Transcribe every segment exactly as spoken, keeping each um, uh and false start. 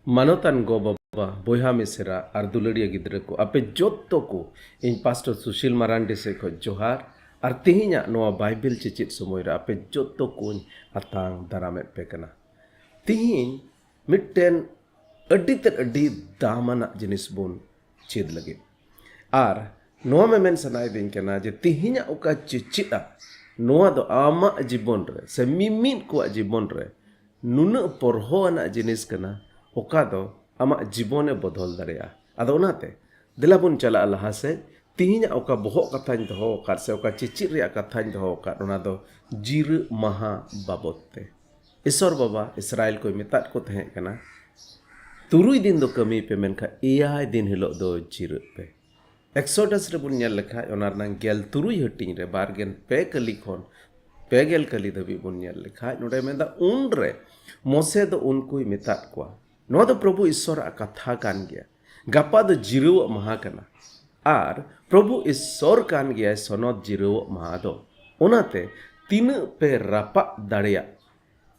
ᱢᱟᱱᱚᱛᱟᱱ ᱜᱚ ᱵᱟᱵᱟ, ᱵᱚᱭᱦᱟ ᱢᱤᱥᱮᱨᱟ ᱟᱨ ᱫᱩᱞᱟᱹᱲᱤᱭᱟᱹ ᱜᱤᱫᱽᱨᱟᱹ ᱠᱚ, ᱟᱯᱮ ᱡᱚᱛᱚ ᱠᱚ ᱤᱧ ᱯᱟᱥᱴᱚᱨ ᱥᱩᱥᱤᱞ ᱢᱟᱨᱟᱱᱰᱤ ᱥᱮᱫ ᱠᱷᱚᱱ ᱡᱚᱦᱟᱨ᱾ ᱟᱨ ᱛᱮᱦᱮᱧᱟᱜ ᱱᱚᱣᱟ ᱵᱟᱭᱵᱮᱞ ᱪᱮᱪᱮᱫ ᱥᱚᱢᱚᱭ ᱨᱮ ᱟᱯᱮ ᱡᱚᱛᱚ ᱠᱚᱧ ᱟᱛᱟᱝ ᱫᱟᱨᱟᱢᱮᱫ ᱯᱮ ᱠᱟᱱᱟ᱾ ᱛᱮᱦᱮᱧ ᱢᱤᱫᱴᱮᱱ ᱟᱹᱰᱤ ᱛᱮᱫ ᱟᱹᱰᱤ ᱫᱟᱢᱟᱱᱟᱜ ᱡᱤᱱᱤᱥ ᱵᱚᱱ ᱪᱮᱫ ᱞᱟᱹᱜᱤᱫ᱾ ᱟᱨ ᱱᱚᱣᱟ ᱢᱮᱢᱮᱱ ᱥᱟᱱᱟᱭᱮᱫᱤᱧ ᱠᱟᱱᱟ ᱡᱮ ᱛᱮᱦᱮᱧᱟᱜ ᱚᱠᱟ ᱪᱮᱪᱮᱫᱼᱟ, ᱱᱚᱣᱟ ᱫᱚ ᱟᱢᱟᱜ ᱡᱤᱵᱚᱱ ᱨᱮ ᱥᱮ ᱢᱤᱢᱤᱫ ᱠᱚᱣᱟᱜ ᱡᱤᱵᱚᱱ ᱨᱮ ᱱᱩᱱᱟᱹᱜ ᱯᱚᱨᱦᱚ ᱟᱱᱟᱜ ᱡᱤᱱᱤᱥ ᱠᱟᱱᱟ, ᱚᱠᱟ ᱫᱚ ᱟᱢᱟᱜ ᱡᱤᱵᱚᱱᱮ ᱵᱚᱫᱚᱞ ᱫᱟᱲᱮᱭᱟᱜᱼᱟ᱾ ᱟᱫᱚ ᱚᱱᱟᱛᱮ ᱫᱮᱞᱟ ᱵᱚᱱ ᱪᱟᱞᱟᱜᱼᱟ ᱞᱟᱦᱟ ᱥᱮᱫ᱾ ᱛᱮᱦᱮᱧᱟᱜ ᱚᱠᱟ ᱵᱚᱦᱚᱜ ᱠᱟᱛᱷᱟᱧ ᱫᱚᱦᱚ ᱟᱠᱟᱫ ᱥᱮ ᱚᱠᱟ ᱪᱮᱪᱮᱫ ᱨᱮᱭᱟᱜ ᱠᱟᱛᱷᱟᱧ ᱫᱚᱦᱚ ᱟᱠᱟᱫ, ᱚᱱᱟ ᱫᱚ ᱡᱤᱨᱟᱹᱜ ᱢᱟᱦᱟ ᱵᱟᱵᱚᱫ ᱛᱮ᱾ ᱤᱥᱚᱨ ᱵᱟᱵᱟ ᱤᱥᱨᱟᱭᱮᱞ ᱠᱚᱭ ᱢᱮᱛᱟᱫ ᱠᱚ ᱛᱟᱦᱮᱸ ᱠᱟᱱᱟ, "ᱛᱩᱨᱩᱭ ᱫᱤᱱ ᱫᱚ ᱠᱟᱹᱢᱤᱭ ᱯᱮ, ᱢᱮᱱᱠᱷᱟᱱ ᱮᱭᱟᱭ ᱫᱤᱱ ᱦᱤᱞᱳᱜ ᱫᱚ ᱡᱤᱨᱟᱹᱜ ᱯᱮ᱾" ᱮᱠᱥᱚᱰᱟᱥ ᱨᱮᱵᱚᱱ ᱧᱮᱞ ᱞᱮᱠᱷᱟᱡ, ᱚᱱᱟ ᱨᱮᱱᱟᱜ ᱜᱮᱞ ᱛᱩᱨᱩᱭ ᱦᱟᱹᱴᱤᱧ ᱨᱮ ᱵᱟᱨ ᱜᱮᱞ ᱯᱮ ᱠᱟᱹᱞᱤ ᱠᱷᱚᱱ ᱯᱮ ᱜᱮᱞ ᱠᱟᱹᱞᱤ ᱫᱷᱟᱹᱵᱤᱡ ᱵᱚᱱ ᱧᱮᱞ ᱞᱮᱠᱷᱟᱡ, ᱱᱚᱰᱮ ᱢᱮᱱᱫᱟ, ᱩᱱᱨᱮ ᱢᱚᱥᱮ ᱫᱚ ᱩᱱᱠᱩᱭ ᱢᱮᱛᱟᱫ ᱠᱚᱣᱟ, ᱱᱚᱣᱟ ᱫᱚ ᱯᱨᱚᱵᱷᱩ ᱤᱥᱚᱨᱟᱜ ᱠᱟᱛᱷᱟ ᱠᱟᱱ ᱜᱮᱭᱟ, ᱜᱟᱯᱟ ᱫᱚ ᱡᱤᱨᱟᱹᱣᱟᱜ ᱢᱟᱦᱟ ᱠᱟᱱᱟ, ᱟᱨ ᱯᱨᱚᱵᱷᱩ ᱤᱥᱚᱨ ᱠᱟᱱ ᱜᱮᱭᱟᱭ ᱥᱚᱱᱚᱛ ᱡᱤᱨᱟᱹᱣᱟᱜ ᱢᱟᱦᱟ ᱫᱚ᱾ ᱚᱱᱟᱛᱮ ᱛᱤᱱᱟᱹᱜ ᱯᱮ ᱨᱟᱯᱟᱜ ᱫᱟᱲᱮᱭᱟᱜ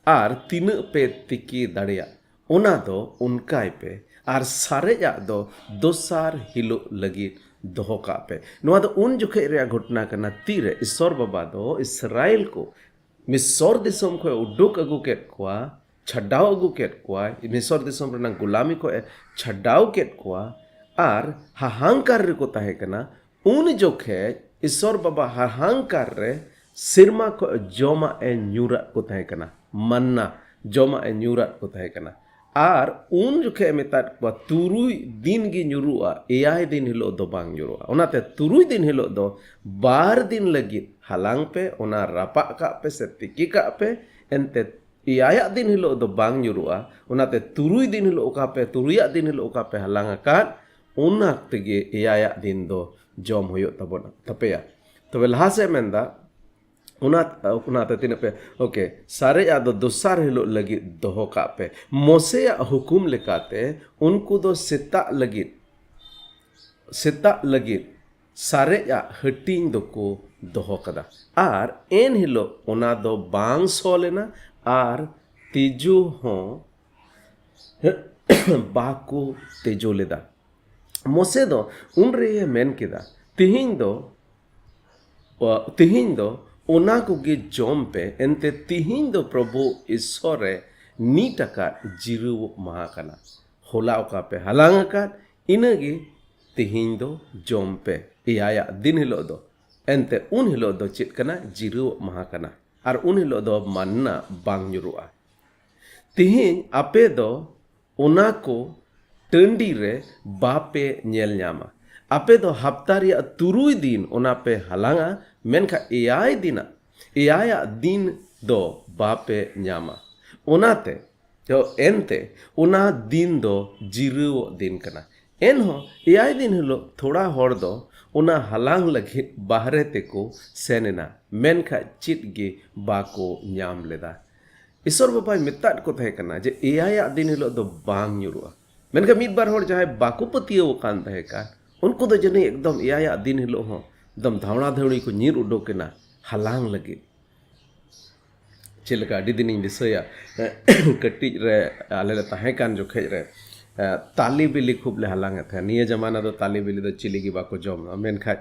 ᱟᱨ ᱛᱤᱱᱟᱹᱜ ᱯᱮ ᱛᱤᱠᱤ ᱫᱟᱲᱮᱭᱟᱜ, ᱚᱱᱟ ᱫᱚ ᱚᱱᱠᱟᱭ ᱯᱮ, ᱟᱨ ᱥᱟᱨᱮᱡᱟᱜ ᱫᱚ ᱫᱚᱥᱟᱨ ᱦᱤᱞᱳᱜ ᱞᱟᱹᱜᱤᱫ ᱫᱚᱦᱚ ᱠᱟᱜ ᱯᱮ᱾ ᱱᱚᱣᱟ ᱫᱚ ᱩᱱ ᱡᱚᱠᱷᱮᱡ ᱨᱮᱭᱟᱜ ᱜᱷᱚᱴᱚᱱᱟ ᱠᱟᱱᱟ, ᱛᱤᱨᱮ ᱤᱥᱚᱨ ᱵᱟᱵᱟ ᱫᱚ ᱤᱥᱨᱟᱭᱮᱞ ᱠᱚ ᱢᱤᱥᱚᱨ ᱫᱤᱥᱚᱢ ᱠᱷᱚᱱ ᱩᱰᱩᱠ ᱟᱹᱜᱩ ᱠᱮᱫ ᱠᱚᱣᱟ, ᱪᱷᱟᱰᱟᱣ ᱟᱹᱜᱩ ᱠᱮᱫ ᱠᱚᱣᱟᱭ, ᱢᱤᱥᱚᱨ ᱫᱤᱥᱚᱢ ᱨᱮᱱᱟᱜ ᱜᱩᱞᱟᱢᱤ ᱠᱷᱚᱱ ᱮ ᱪᱷᱟᱰᱟᱣ ᱠᱮᱫ ᱠᱚᱣᱟ, ᱟᱨ ᱦᱟᱦᱟᱝᱠᱟᱨ ᱨᱮᱠᱚ ᱛᱟᱦᱮᱸ ᱠᱟᱱᱟ᱾ ᱩᱱ ᱡᱚᱠᱷᱮᱡ ᱤᱥᱚᱨ ᱵᱟᱵᱟ ᱦᱟᱦᱟᱝᱠᱟᱨ ᱨᱮ ᱥᱮᱨᱢᱟ ᱠᱷᱚᱱ ᱡᱚᱢᱟᱜ ᱮ ᱧᱩᱨᱟᱜ ᱠᱚ ᱛᱟᱦᱮᱸ ᱠᱟᱱᱟ, ᱢᱟᱱᱱᱟ ᱡᱚᱢᱟᱜ ᱮ ᱧᱩᱨᱟᱜ ᱠᱚ ᱛᱟᱦᱮᱸ ᱠᱟᱱᱟ᱾ ᱟᱨ ᱩᱱ ᱡᱚᱠᱷᱮᱡ ᱮ ᱢᱮᱛᱟᱫ ᱠᱚᱣᱟ, "ᱛᱩᱨᱩᱭ ᱫᱤᱱ ᱜᱮ ᱧᱩᱨᱩᱜᱼᱟ, ᱮᱭᱟᱭ ᱫᱤᱱ ᱦᱤᱞᱳᱜ ᱫᱚ ᱵᱟᱝ ᱧᱩᱨᱩᱜᱼᱟ᱾" ᱚᱱᱟᱛᱮ ᱛᱩᱨᱩᱭ ᱫᱤᱱ ᱦᱤᱞᱳᱜ ᱫᱚ ᱵᱟᱨ ᱫᱤᱱ ᱞᱟᱹᱜᱤᱫ ᱦᱟᱞᱟᱝ ᱯᱮ, ᱚᱱᱟ ᱨᱟᱯᱟᱜ ᱠᱟᱜ ᱯᱮ ᱥᱮ ᱛᱤᱠᱤ ᱠᱟᱜ ᱯᱮ, ᱮᱱᱛᱮ ᱮᱭᱟᱭᱟᱜ ᱫᱤᱱ ᱦᱤᱞᱳᱜ ᱫᱚ ᱵᱟᱝ ᱧᱩᱨᱩᱜᱼᱟ᱾ ᱚᱱᱟᱛᱮ ᱛᱩᱨᱩᱭ ᱫᱤᱱ ᱦᱤᱞᱳᱜ ᱚᱠᱟ ᱯᱮ, ᱛᱩᱨᱩᱭᱟᱜ ᱫᱤᱱ ᱦᱤᱞᱳᱜ ᱚᱠᱟ ᱯᱮ ᱦᱟᱞᱟᱝ ᱟᱠᱟᱫ, ᱚᱱᱟ ᱛᱮᱜᱮ ᱮᱭᱟᱭᱟᱜ ᱫᱤᱱ ᱫᱚ ᱡᱚᱢ ᱦᱩᱭᱩᱜ ᱛᱟᱵᱚᱱᱟ, ᱛᱟᱯᱮᱭᱟ᱾ ᱛᱚᱵᱮ ᱞᱟᱦᱟ ᱥᱮᱫ ᱢᱮᱱᱫᱟ, ᱚᱱᱟ, ᱚᱱᱟᱛᱮ ᱛᱤᱱᱟᱹᱜ ᱯᱮ, ᱳᱠᱮ, ᱥᱟᱨᱮᱡᱟᱜ ᱫᱚ ᱫᱚᱥᱟᱨ ᱦᱤᱞᱳᱜ ᱞᱟᱹᱜᱤᱫ ᱫᱚᱦᱚ ᱠᱟᱜ ᱯᱮ᱾ ᱢᱚᱥᱮᱭᱟᱜ ᱦᱩᱠᱩᱢ ᱞᱮᱠᱟᱛᱮ ᱩᱱᱠᱩ ᱫᱚ ᱥᱮᱛᱟᱜ ᱞᱟᱹᱜᱤᱫ, ᱥᱮᱛᱟᱜ ᱞᱟᱹᱜᱤᱫ ᱥᱟᱨᱮᱡᱟᱜ ᱦᱟᱹᱴᱤᱧ ᱫᱚᱠᱚ ᱫᱚᱦᱚ ᱠᱟᱫᱟ᱾ ᱟᱨ ᱮᱱ ᱦᱤᱞᱳᱜ ᱚᱱᱟ ᱫᱚ ᱵᱟᱝ ᱥᱚ ᱞᱮᱱᱟ, ᱟᱨ ᱛᱤᱡᱩ ᱦᱚᱸ ᱵᱟᱠᱚ ᱛᱮᱡᱚ ᱞᱮᱫᱟ᱾ ᱢᱚᱥᱮ ᱫᱚ ᱩᱱᱨᱮᱭᱮ ᱢᱮᱱ ᱠᱮᱫᱟ, ᱛᱤᱦᱤᱧ ᱫᱚ ᱛᱤᱦᱤᱧ ᱫᱚ ᱚᱱᱟ ᱠᱚᱜᱮ ᱡᱚᱢ ᱯᱮ, ᱮᱱᱛᱮ ᱛᱤᱦᱤᱧ ᱫᱚ ᱯᱨᱚᱵᱷᱩ ᱤᱥᱥᱚᱨ ᱨᱮ ᱱᱤᱛ ᱟᱠᱟᱫ ᱡᱤᱨᱟᱹᱣ ᱢᱟᱦᱟ ᱠᱟᱱᱟ᱾ ᱦᱚᱞᱟ ᱚᱠᱟ ᱯᱮ ᱦᱟᱞᱟᱝ ᱟᱠᱟᱫ, ᱤᱱᱟᱹᱜᱮ ᱛᱤᱦᱤᱧ ᱫᱚ ᱡᱚᱢ ᱯᱮ᱾ ᱮᱭᱟᱭᱟᱜ ᱫᱤᱱ ᱦᱤᱞᱳᱜ ᱫᱚ, ᱮᱱᱛᱮ ᱩᱱ ᱦᱤᱞᱳᱜ ᱫᱚ ᱪᱮᱫ ᱠᱟᱱᱟ? ᱡᱤᱨᱟᱹᱣ ᱢᱟᱦᱟ ᱠᱟᱱᱟ᱾ ᱟᱨ ᱩᱱ ᱦᱤᱞᱳᱜ ᱫᱚ ᱢᱟᱱᱱᱟ ᱵᱟᱝ ᱧᱩᱨᱩᱜᱼᱟ᱾ ᱛᱤᱦᱤᱧ ᱟᱯᱮ ᱫᱚ ᱚᱱᱟ ᱠᱚ ᱴᱟᱺᱰᱤ ᱨᱮ ᱵᱟᱯᱮ ᱧᱮᱞ ᱧᱟᱢᱟ᱾ ᱟᱯᱮ ᱫᱚ ᱦᱟᱯᱛᱟ ᱨᱮᱭᱟᱜ ᱛᱩᱨᱩᱭ ᱫᱤᱱ ᱚᱱᱟ ᱯᱮ ᱦᱟᱞᱟᱝᱟ, ᱢᱮᱱᱠᱷᱟᱱ ᱮᱭᱟᱭ ᱫᱤᱱᱟᱜ, ᱮᱭᱟᱭᱟᱜ ᱫᱤᱱ ᱫᱚ ᱵᱟᱯᱮ ᱧᱟᱢᱟ᱾ ᱚᱱᱟᱛᱮ, ᱛᱚ ᱮᱱᱛᱮ ᱚᱱᱟ ᱫᱤᱱ ᱫᱚ ᱡᱤᱨᱟᱹᱣᱚᱜ ᱫᱤᱱ ᱠᱟᱱᱟ᱾ ᱮᱱᱦᱚᱸ ᱮᱭᱟᱭ ᱫᱤᱱ ᱦᱤᱞᱳᱜ ᱛᱷᱚᱲᱟ ᱦᱚᱲ ᱫᱚ ᱚᱱᱟ ᱦᱟᱞᱟᱝ ᱞᱟᱹᱜᱤᱫ ᱵᱟᱦᱨᱮ ᱛᱮᱠᱚ ᱥᱮᱱ ᱮᱱᱟ, ᱢᱮᱱᱠᱷᱟᱱ ᱪᱮᱫ ᱜᱮ ᱵᱟᱠᱚ ᱧᱟᱢ ᱞᱮᱫᱟ᱾ ᱤᱥᱚᱨ ᱵᱟᱵᱟᱭ ᱢᱮᱛᱟᱫ ᱠᱚ ᱛᱟᱦᱮᱸ ᱠᱟᱱᱟ ᱡᱮ ᱮᱭᱟᱭᱟᱜ ᱫᱤᱱ ᱦᱤᱞᱳᱜ ᱫᱚ ᱵᱟᱝ ᱧᱩᱨᱩᱜᱼᱟ᱾ ᱢᱮᱱᱠᱷᱟᱱ ᱢᱤᱫ ᱵᱟᱨ ᱦᱚᱲ ᱡᱟᱦᱟᱸᱭ ᱵᱟᱠᱚ ᱯᱟᱹᱛᱭᱟᱹᱣ ᱟᱠᱟᱱ ᱛᱟᱦᱮᱸ ᱠᱟᱱ, ᱩᱱᱠᱩ ᱫᱚ ᱡᱟᱹᱱᱤᱡ ᱮᱠᱫᱚᱢ ᱮᱭᱟᱭᱟᱜ ᱫᱤᱱ ᱦᱤᱞᱳᱜ ᱦᱚᱸ ᱮᱠᱫᱚᱢ ᱫᱷᱟᱣᱲᱟ ᱫᱷᱟᱹᱣᱲᱤ ᱠᱚ ᱧᱤᱨ ᱩᱰᱩᱠ ᱮᱱᱟ ᱦᱟᱞᱟᱝ ᱞᱟᱹᱜᱤᱫ᱾ ᱪᱮᱫ ᱞᱮᱠᱟ ᱟᱹᱰᱤ ᱫᱤᱱᱤᱧ ᱫᱤᱥᱟᱹᱭᱟ, ᱠᱟᱹᱴᱤᱡ ᱨᱮ ᱟᱞᱮ ᱞᱮ ᱛᱟᱦᱮᱸ ᱠᱟᱱ ᱡᱚᱠᱷᱮᱡ ᱨᱮ, ᱮ, ᱛᱟᱞᱮ ᱵᱤᱞᱤ ᱠᱷᱩᱵ ᱞᱮ ᱦᱟᱞᱟᱝ ᱮᱫ ᱛᱟᱦᱮᱸᱫ᱾ ᱱᱤᱭᱟᱹ ᱡᱟᱢᱟᱱᱟ ᱫᱚ ᱛᱟᱞᱮ ᱵᱤᱞᱤ ᱫᱚ ᱪᱤᱞᱤ ᱜᱮ ᱵᱟᱠᱚ ᱡᱚᱢᱟ, ᱢᱮᱱᱠᱷᱟᱱ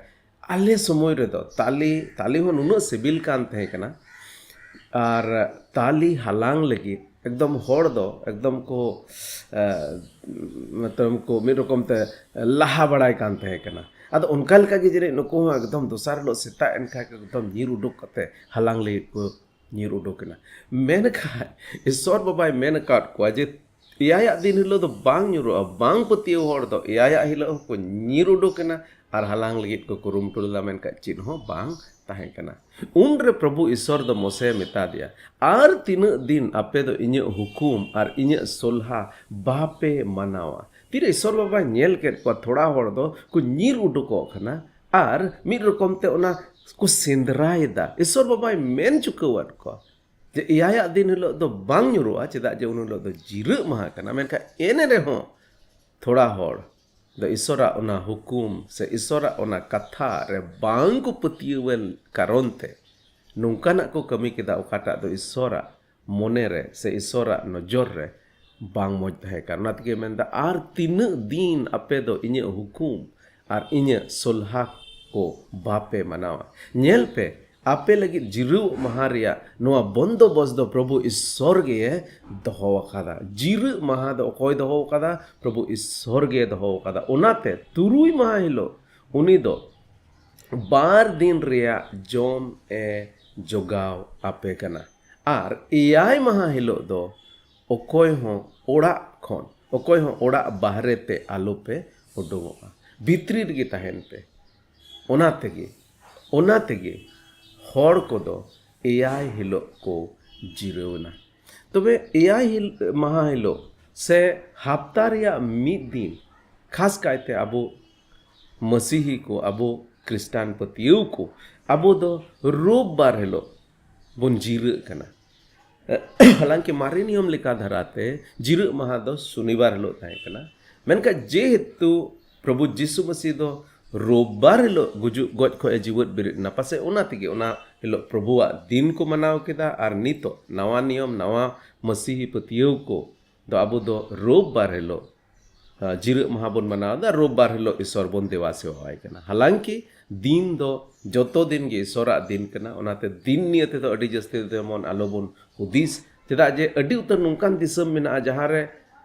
ᱟᱞᱮ ᱥᱚᱢᱚᱭ ᱨᱮᱫᱚ ᱛᱟᱞᱮ, ᱛᱟᱞᱮ ᱦᱚᱸ ᱱᱩᱱᱟᱹᱜ ᱥᱤᱵᱤᱞ ᱠᱟᱱ ᱛᱟᱦᱮᱸ ᱠᱟᱱᱟ᱾ ᱟᱨ ᱛᱟᱞᱮ ᱦᱟᱞᱟᱝ ᱞᱟᱹᱜᱤᱫ ᱮᱠᱫᱚᱢ ᱦᱚᱲ ᱫᱚ ᱮᱠᱫᱚᱢ ᱠᱚ, ᱮ, ᱢᱚᱛᱞᱚᱵ ᱠᱚ ᱢᱤᱫ ᱨᱚᱠᱚᱢ ᱛᱮ ᱞᱟᱦᱟ ᱵᱟᱲᱟᱭ ᱠᱟᱱ ᱛᱟᱦᱮᱸ ᱠᱟᱱᱟ᱾ ᱟᱫᱚ ᱚᱱᱠᱟ ᱞᱮᱠᱟ ᱜᱮ ᱡᱟᱹᱱᱤᱡ ᱱᱩᱠᱩ ᱦᱚᱸ ᱮᱠᱫᱚᱢ ᱫᱚᱥᱟᱨ ᱦᱤᱞᱳᱜ ᱥᱮᱛᱟᱜ ᱮᱱ ᱠᱷᱟᱱ ᱮᱠᱫᱚᱢ ᱧᱤᱨ ᱩᱰᱩᱠ ᱠᱟᱛᱮ ᱦᱟᱞᱟᱝ ᱞᱟᱹᱜᱤᱫ ᱠᱚ ᱧᱤᱨ ᱩᱰᱩᱠ ᱮᱱᱟ᱾ ᱢᱮᱱᱠᱷᱟᱱ ᱤᱥᱚᱨ ᱵᱟᱵᱟᱭ ᱢᱮᱱ ᱟᱠᱟᱫ ᱠᱚᱣᱟ ᱡᱮ ᱮᱭᱟᱭᱟᱜ ᱫᱤᱱ ᱦᱤᱞᱳᱜ ᱫᱚ ᱵᱟᱝ ᱧᱩᱨᱩᱜᱼᱟ᱾ ᱵᱟᱝ ᱯᱟᱹᱛᱭᱟᱹᱣ ᱦᱚᱲ ᱫᱚ ᱮᱭᱟᱭᱟᱜ ᱦᱤᱞᱳᱜ ᱦᱚᱸᱠᱚ ᱧᱤᱨ ᱩᱰᱩᱠ ᱮᱱᱟ ᱟᱨ ᱦᱟᱞᱟᱝ ᱞᱟᱹᱜᱤᱫ ᱠᱚ ᱠᱩᱨᱩᱢᱩᱴᱩ ᱞᱮᱫᱟ, ᱢᱮᱱᱠᱷᱟᱱ ᱪᱮᱫ ᱦᱚᱸ ᱵᱟᱝ ᱛᱟᱦᱮᱸ ᱠᱟᱱᱟ᱾ ᱩᱱᱨᱮ ᱯᱨᱚᱵᱷᱩ ᱤᱥᱚᱨ ᱫᱚ ᱢᱚᱥᱮ ᱢᱮᱛᱟ ᱫᱮᱭᱟ, ᱟᱨ ᱛᱤᱱᱟᱹᱜ ᱫᱤᱱ ᱟᱯᱮ ᱫᱚ ᱤᱧᱟᱹᱜ ᱦᱩᱠᱩᱢ ᱟᱨ ᱤᱧᱟᱹᱜ ᱥᱚᱞᱦᱟ ᱵᱟᱯᱮ ᱢᱟᱱᱟᱣᱟ? ᱛᱤᱨᱮ ᱤᱥᱚᱨ ᱵᱟᱵᱟᱭ ᱧᱮᱞ ᱠᱮᱫ ᱠᱚᱣᱟ ᱛᱷᱚᱲᱟ ᱦᱚᱲ ᱫᱚ ᱠᱚ ᱧᱤᱨ ᱩᱰᱩᱠᱚᱜ ᱠᱟᱱᱟ ᱟᱨ ᱢᱤᱫ ᱨᱚᱠᱚᱢ ᱛᱮ ᱚᱱᱟ ᱠᱚ ᱥᱮᱸᱫᱽᱨᱟᱭᱮᱫᱟ, ᱤᱥᱚᱨ ᱵᱟᱵᱟᱭ ᱢᱮᱱ ᱪᱩᱠᱟᱹᱣᱟᱫ ᱠᱚᱣᱟ ᱡᱮ ᱮᱭᱟᱭᱟᱜ ᱫᱤᱱ ᱦᱤᱞᱳᱜ ᱫᱚ ᱵᱟᱝ ᱧᱩᱨᱩᱜᱼᱟ, ᱪᱮᱫᱟᱜ ᱡᱮ ᱩᱱ ᱦᱤᱞᱳᱜ ᱫᱚ ᱡᱤᱨᱟᱹᱜ ᱢᱟᱦᱟ ᱠᱟᱱᱟ᱾ ᱢᱮᱱᱠᱷᱟᱱ ᱮᱱ ᱨᱮᱦᱚᱸ ᱛᱷᱚᱲᱟ ᱦᱚᱲ ᱫᱚ ᱤᱥᱚᱨᱟᱜ ᱚᱱᱟ ᱦᱩᱠᱩᱢ ᱥᱮ ᱤᱥᱚᱨᱟᱜ ᱚᱱᱟ ᱠᱟᱛᱷᱟ ᱨᱮ ᱵᱟᱝ ᱠᱚ ᱯᱟᱹᱛᱭᱟᱹᱣᱮᱱ ᱠᱟᱨᱚᱱ ᱛᱮ ᱱᱚᱝᱠᱟᱱᱟᱜ ᱠᱚ ᱠᱟᱹᱢᱤ ᱠᱮᱫᱟ, ᱚᱠᱟᱴᱟᱜ ᱫᱚ ᱤᱥᱚᱨᱟᱜ ᱢᱚᱱᱮ ᱨᱮ ᱥᱮ ᱤᱥᱚᱨᱟᱜ ᱱᱚᱡᱚᱨ ᱨᱮ ᱵᱟᱝ ᱢᱚᱡᱽ ᱛᱟᱦᱮᱸ ᱠᱟᱱᱟ᱾ ᱚᱱᱟ ᱛᱮᱜᱮ ᱢᱮᱱᱫᱟ, ᱟᱨ ᱛᱤᱱᱟᱹᱜ ᱫᱤᱱ ᱟᱯᱮ ᱫᱚ ᱤᱧᱟᱹᱜ ᱦᱩᱠᱩᱢ ᱟᱨ ᱤᱧᱟᱹᱜ ᱥᱚᱞᱦᱟ ᱠᱚ ᱵᱟᱯᱮ ᱢᱟᱱᱟᱣᱟ? ᱧᱮᱞ ᱯᱮ, ᱟᱯᱮ ᱞᱟᱹᱜᱤᱫ ᱡᱤᱨᱟᱹᱣ ᱢᱟᱦᱟ ᱨᱮᱭᱟᱜ ᱱᱚᱣᱟ ᱵᱚᱱᱫᱚᱵᱚᱥ ᱫᱚ ᱯᱨᱚᱵᱷᱩ ᱤᱥᱥᱚᱨ ᱜᱮ ᱫᱚᱦᱚ ᱟᱠᱟᱫᱟ᱾ ᱡᱤᱨᱟᱹᱜ ᱢᱟᱦᱟ ᱫᱚ ᱚᱠᱚᱭ ᱫᱚᱦᱚ ᱟᱠᱟᱫᱟ? ᱯᱨᱚᱵᱷᱩ ᱤᱥᱥᱚᱨ ᱜᱮ ᱫᱚᱦᱚ ᱟᱠᱟᱫᱟ᱾ ᱚᱱᱟᱛᱮ ᱛᱩᱨᱩᱭ ᱢᱟᱦᱟ ᱦᱤᱞᱳᱜ ᱩᱱᱤ ᱫᱚ ᱵᱟᱨ ᱫᱤᱱ ᱨᱮᱭᱟᱜ ᱡᱚᱢ ᱮ ᱡᱚᱜᱟᱣ ᱟᱯᱮ ᱠᱟᱱᱟ᱾ ᱟᱨ ᱮᱭᱟᱭ ᱢᱟᱦᱟ ᱦᱤᱞᱳᱜ ᱫᱚ ᱚᱠᱚᱭ ᱦᱚᱸ ᱚᱲᱟᱜ ᱠᱷᱚᱱ, ᱚᱠᱚᱭ ᱦᱚᱸ ᱚᱲᱟᱜ ᱵᱟᱦᱨᱮ ᱛᱮ ᱟᱞᱚᱯᱮ ᱩᱰᱩᱝᱚᱜᱼᱟ, ᱵᱷᱤᱛᱨᱤ ᱨᱮᱜᱮ ᱛᱟᱦᱮᱱ ᱯᱮ᱾ ᱚᱱᱟ ᱛᱮᱜᱮ, ᱚᱱᱟ ᱛᱮᱜᱮ ᱦᱚᱲ ᱠᱚᱫᱚ ᱮᱭᱟᱭ ᱦᱤᱞᱳᱜ ᱠᱚ ᱡᱤᱨᱟᱹᱣ ᱮᱱᱟ᱾ ᱛᱚᱵᱮ ᱮᱭᱟᱭ ᱦᱤᱞ-, ᱢᱟᱦᱟ ᱦᱤᱞᱳᱜ ᱥᱮ ᱦᱟᱯᱛᱟ ᱨᱮᱭᱟᱜ ᱢᱤᱫ ᱫᱤᱱ, ᱠᱷᱟᱥ ᱠᱟᱭᱛᱮ ᱟᱵᱚ ᱢᱟᱹᱥᱤᱦᱤ ᱠᱚ, ᱟᱵᱚ ᱠᱷᱨᱤᱥᱴᱟᱱ ᱯᱟᱹᱛᱭᱟᱹᱣ ᱠᱚ, ᱟᱵᱚ ᱫᱚ ᱨᱳᱵ ᱵᱟᱨ ᱦᱤᱞᱳᱜ ᱵᱚᱱ ᱡᱤᱨᱟᱹᱜ ᱠᱟᱱᱟ᱾ ᱦᱟᱞᱟᱝᱠᱤ ᱢᱟᱨᱮ ᱱᱤᱭᱚᱢ ᱞᱮᱠᱟ ᱫᱷᱟᱨᱟᱛᱮ ᱡᱤᱨᱟᱹᱜ ᱢᱟᱦᱟ ᱫᱚ ᱥᱚᱱᱤᱵᱟᱨ ᱦᱤᱞᱳᱜ ᱛᱟᱦᱮᱸ ᱠᱟᱱᱟ᱾ ᱢᱮᱱᱠᱷᱟᱱ ᱡᱮᱦᱮᱛᱩ ᱯᱨᱚᱵᱷᱩ ᱡᱤᱥᱩ ᱢᱟᱹᱥᱤ ᱫᱚ ᱨᱳᱵ ᱵᱟᱨ ᱦᱤᱞᱳᱜ ᱜᱩᱡᱩᱜ, ᱜᱚᱡ ᱠᱷᱚᱱ ᱮ ᱡᱤᱣᱮᱫ ᱵᱮᱨᱮᱫ ᱮᱱᱟ, ᱯᱟᱥᱮᱡ ᱚᱱᱟ ᱛᱮᱜᱮ ᱚᱱᱟ ᱦᱤᱞᱳᱜ ᱯᱨᱚᱵᱷᱩᱣᱟᱜ ᱫᱤᱱ ᱠᱚ ᱢᱟᱱᱟᱣ ᱠᱮᱫᱟ᱾ ᱟᱨ ᱱᱤᱛᱚᱜ ᱱᱟᱣᱟ ᱱᱤᱭᱚᱢ, ᱱᱟᱣᱟ ᱢᱟᱹᱥᱤᱦᱤ ᱯᱟᱹᱛᱭᱟᱹᱣ ᱠᱚ ᱫᱚ ᱟᱵᱚ ᱫᱚ ᱨᱳᱵ ᱵᱟᱨ ᱦᱤᱞᱳᱜ, ᱟ, ᱡᱤᱨᱟᱹᱜ ᱢᱟᱦᱟ ᱵᱚᱱ ᱢᱟᱱᱟᱣ ᱮᱫᱟ, ᱨᱳᱵ ᱵᱟᱨ ᱦᱤᱞᱳᱜ ᱤᱥᱚᱨ ᱵᱚᱱ ᱫᱮᱵᱟ ᱥᱮᱵᱟᱣᱟᱭ ᱠᱟᱱᱟ᱾ ᱦᱟᱞᱟᱝᱠᱤ ᱫᱤᱱ ᱫᱚ ᱡᱚᱛᱚ ᱫᱤᱱ ᱜᱮ ᱤᱥᱚᱨᱟᱜ ᱫᱤᱱ ᱠᱟᱱᱟ, ᱚᱱᱟᱛᱮ ᱫᱤᱱ ᱱᱤᱭᱮ ᱛᱮᱫᱚ ᱟᱹᱰᱤ ᱡᱟᱹᱥᱛᱤ ᱡᱮᱢᱚᱱ ᱟᱞᱚᱵᱚᱱ ᱦᱩᱫᱤᱥ᱾ ᱪᱮᱫᱟᱜ ᱡᱮ ᱟᱹᱰᱤ ᱩᱛᱟᱹᱨ ᱱᱚᱝᱠᱟᱱ ᱫᱤᱥᱚᱢ ᱢᱮᱱᱟᱜᱼᱟ ᱡᱟᱦᱟᱸ ᱨᱮ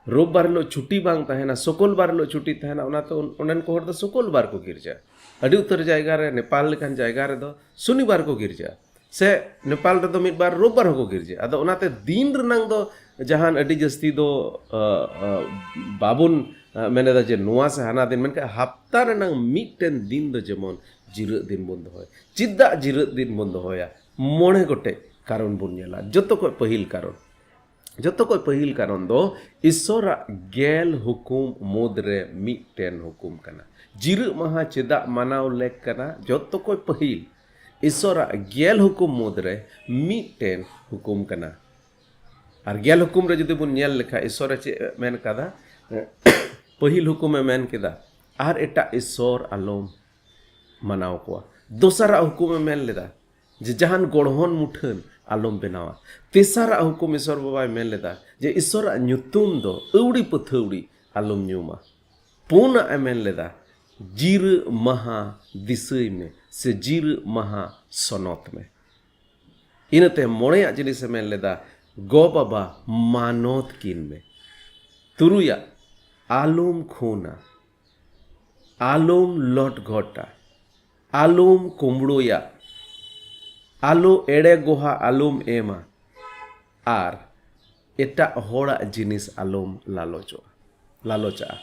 ᱨᱳᱵ ᱵᱟᱨ ᱦᱤᱞᱳᱜ ᱪᱷᱩᱴᱤ ᱵᱟᱝ ᱛᱟᱦᱮᱱᱟ, ᱥᱩᱠᱚᱞ ᱵᱟᱨ ᱦᱤᱞᱳᱜ ᱪᱷᱩᱴᱤ ᱛᱟᱦᱮᱱᱟ, ᱚᱱᱟᱛᱮ ᱚᱱ-, ᱚᱸᱰᱮᱱ ᱠᱚ ᱦᱚᱲ ᱫᱚ ᱥᱩᱠᱚᱞ ᱵᱟᱨ ᱠᱚ ᱜᱤᱨᱡᱟ᱾ ᱟᱹᱰᱤ ᱩᱛᱟᱹᱨ ᱡᱟᱭᱜᱟ ᱨᱮ, ᱱᱮᱯᱟᱞ ᱞᱮᱠᱟᱱ ᱡᱟᱭᱜᱟ ᱨᱮᱫᱚ ᱥᱚᱱᱤᱵᱟᱨ ᱠᱚ ᱜᱤᱨᱡᱟ᱾ ᱥᱮ ᱱᱮᱯᱟᱞ ᱨᱮᱫᱚ ᱢᱤᱫ ᱵᱟᱨ ᱨᱳᱵ ᱵᱟᱨ ᱦᱚᱸᱠᱚ ᱜᱤᱨᱡᱟ᱾ ᱟᱫᱚ ᱚᱱᱟᱛᱮ ᱫᱤᱱ ᱨᱮᱱᱟᱝ ᱫᱚ ᱡᱟᱦᱟᱱ ᱟᱹᱰᱤ ᱡᱟᱹᱥᱛᱤ ᱫᱚ, ᱟ, ᱟ, ᱵᱟᱵᱚᱱ, ᱟ, ᱢᱮᱱᱮᱫᱟ ᱡᱮ ᱱᱚᱣᱟ ᱥᱮ ᱦᱟᱱᱟ ᱫᱤᱱ, ᱢᱮᱱᱠᱷᱟᱱ ᱦᱟᱯᱛᱟ ᱨᱮᱱᱟᱝ ᱢᱤᱫᱴᱮᱱ ᱫᱤᱱ ᱫᱚ ᱡᱮᱢᱚᱱ ᱡᱤᱨᱟᱹᱜ ᱫᱤᱱ ᱵᱚᱱ ᱫᱚᱦᱚᱭᱟ᱾ ᱪᱮᱫᱟᱜ ᱡᱤᱨᱟᱹᱜ ᱫᱤᱱ ᱵᱚᱱ ᱫᱚᱦᱚᱭᱟ? ᱢᱚᱬᱮ ᱜᱚᱴᱮᱡ ᱠᱟᱨᱚᱱ ᱵᱚᱱ ᱧᱮᱞᱟ᱾ ᱡᱚᱛᱚ ᱠᱷᱚᱱ ᱯᱟᱹᱦᱤᱞ ᱠᱟᱨᱚᱱ, ᱡᱚᱛᱚ ᱠᱷᱚᱱ ᱯᱟᱹᱦᱤᱞ ᱠᱟᱨᱚᱱ ᱫᱚ ᱤᱥᱚᱨᱟᱜ ᱜᱮᱞ ᱦᱩᱠᱩᱢ ᱢᱩᱫᱽᱨᱮ ᱢᱤᱫᱴᱮᱱ ᱦᱩᱠᱩᱢ ᱠᱟᱱᱟ᱾ ᱡᱤᱨᱟᱹᱜ ᱢᱟᱦᱟ ᱪᱮᱫᱟᱜ ᱢᱟᱱᱟᱣ ᱞᱮᱠ ᱠᱟᱱᱟ? ᱡᱚᱛᱚ ᱠᱷᱚᱱ ᱯᱟᱹᱦᱤᱞ ᱤᱥᱚᱨᱟᱜ ᱜᱮᱞ ᱦᱩᱠᱩᱢ ᱢᱩᱫᱽᱨᱮ ᱢᱤᱫᱴᱮᱱ ᱦᱩᱠᱩᱢ ᱠᱟᱱᱟ᱾ ᱟᱨ ᱜᱮᱞ ᱦᱩᱠᱩᱢ ᱨᱮ ᱡᱩᱫᱤ ᱵᱚᱱ ᱧᱮᱞ ᱞᱮᱠᱷᱟᱱ, ᱤᱥᱚᱨᱮ ᱪᱮᱫ ᱮ ᱢᱮᱱ ᱠᱟᱫᱟ? ᱯᱟᱹᱦᱤᱞ ᱦᱩᱠᱩᱢᱮ ᱢᱮᱱ ᱠᱮᱫᱟ, "ᱟᱨ ᱮᱴᱟᱜ ᱤᱥᱚᱨ ᱟᱞᱚᱢ ᱢᱟᱱᱟᱣ ᱠᱚᱣᱟ᱾" ᱫᱚᱥᱟᱨᱟᱜ ᱦᱩᱠᱩᱢᱮ ᱢᱮᱱ ᱞᱮᱫᱟ, ᱡᱮ ᱡᱟᱦᱟᱱ ᱜᱚᱲᱦᱚᱱ ᱢᱩᱴᱷᱟᱹᱱ ᱟᱞᱚᱢ ᱵᱮᱱᱟᱣᱟ᱾ ᱛᱮᱥᱟᱨᱟᱜ ᱦᱩᱠᱩᱢ ᱤᱥᱚᱨ ᱵᱟᱵᱟᱭ ᱢᱮᱱ ᱞᱮᱫᱟ ᱡᱮ ᱤᱥᱚᱨᱟᱜ ᱧᱩᱛᱩᱢ ᱫᱚ ᱟᱹᱣᱲᱤ ᱯᱟᱹᱛᱷᱟᱹᱣᱲᱤ ᱟᱞᱚᱢ ᱧᱩᱢᱟ᱾ ᱯᱩᱱᱟᱜ ᱮ ᱢᱮᱱ ᱞᱮᱫᱟ, ᱡᱤᱨᱟᱹᱜ ᱢᱟᱦᱟ ᱫᱤᱥᱟᱹᱭ ᱢᱮ ᱥᱮ ᱡᱤᱨᱟᱹᱜ ᱢᱟᱦᱟ ᱥᱚᱱᱚᱛ ᱢᱮ᱾ ᱤᱱᱟᱹᱛᱮ ᱢᱚᱬᱮᱭᱟᱜ ᱡᱤᱱᱤᱥ ᱮ ᱢᱮᱱ ᱞᱮᱫᱟ, ᱜᱚ ᱵᱟᱵᱟ ᱢᱟᱱᱚᱛ ᱠᱤᱱ ᱢᱮ᱾ ᱛᱩᱨᱩᱭᱟᱜ, ᱟᱞᱚᱢ ᱠᱷᱩᱱᱟ, ᱟᱞᱚᱢ ᱞᱚᱴ ᱜᱷᱚᱴᱟ, ᱟᱞᱚᱢ ᱠᱩᱢᱵᱽᱲᱩᱭᱟ, ᱟᱞᱚ ᱮᱲᱮ ᱜᱚᱦᱟ ᱟᱞᱚᱢ ᱮᱢᱟ, ᱟᱨ ᱮᱴᱟᱜ ᱦᱚᱲᱟᱜ ᱡᱤᱱᱤᱥ ᱟᱞᱚᱢ ᱞᱟᱞᱚᱪᱚᱜᱼᱟ, ᱞᱟᱞᱚᱪᱟᱜᱼᱟ᱾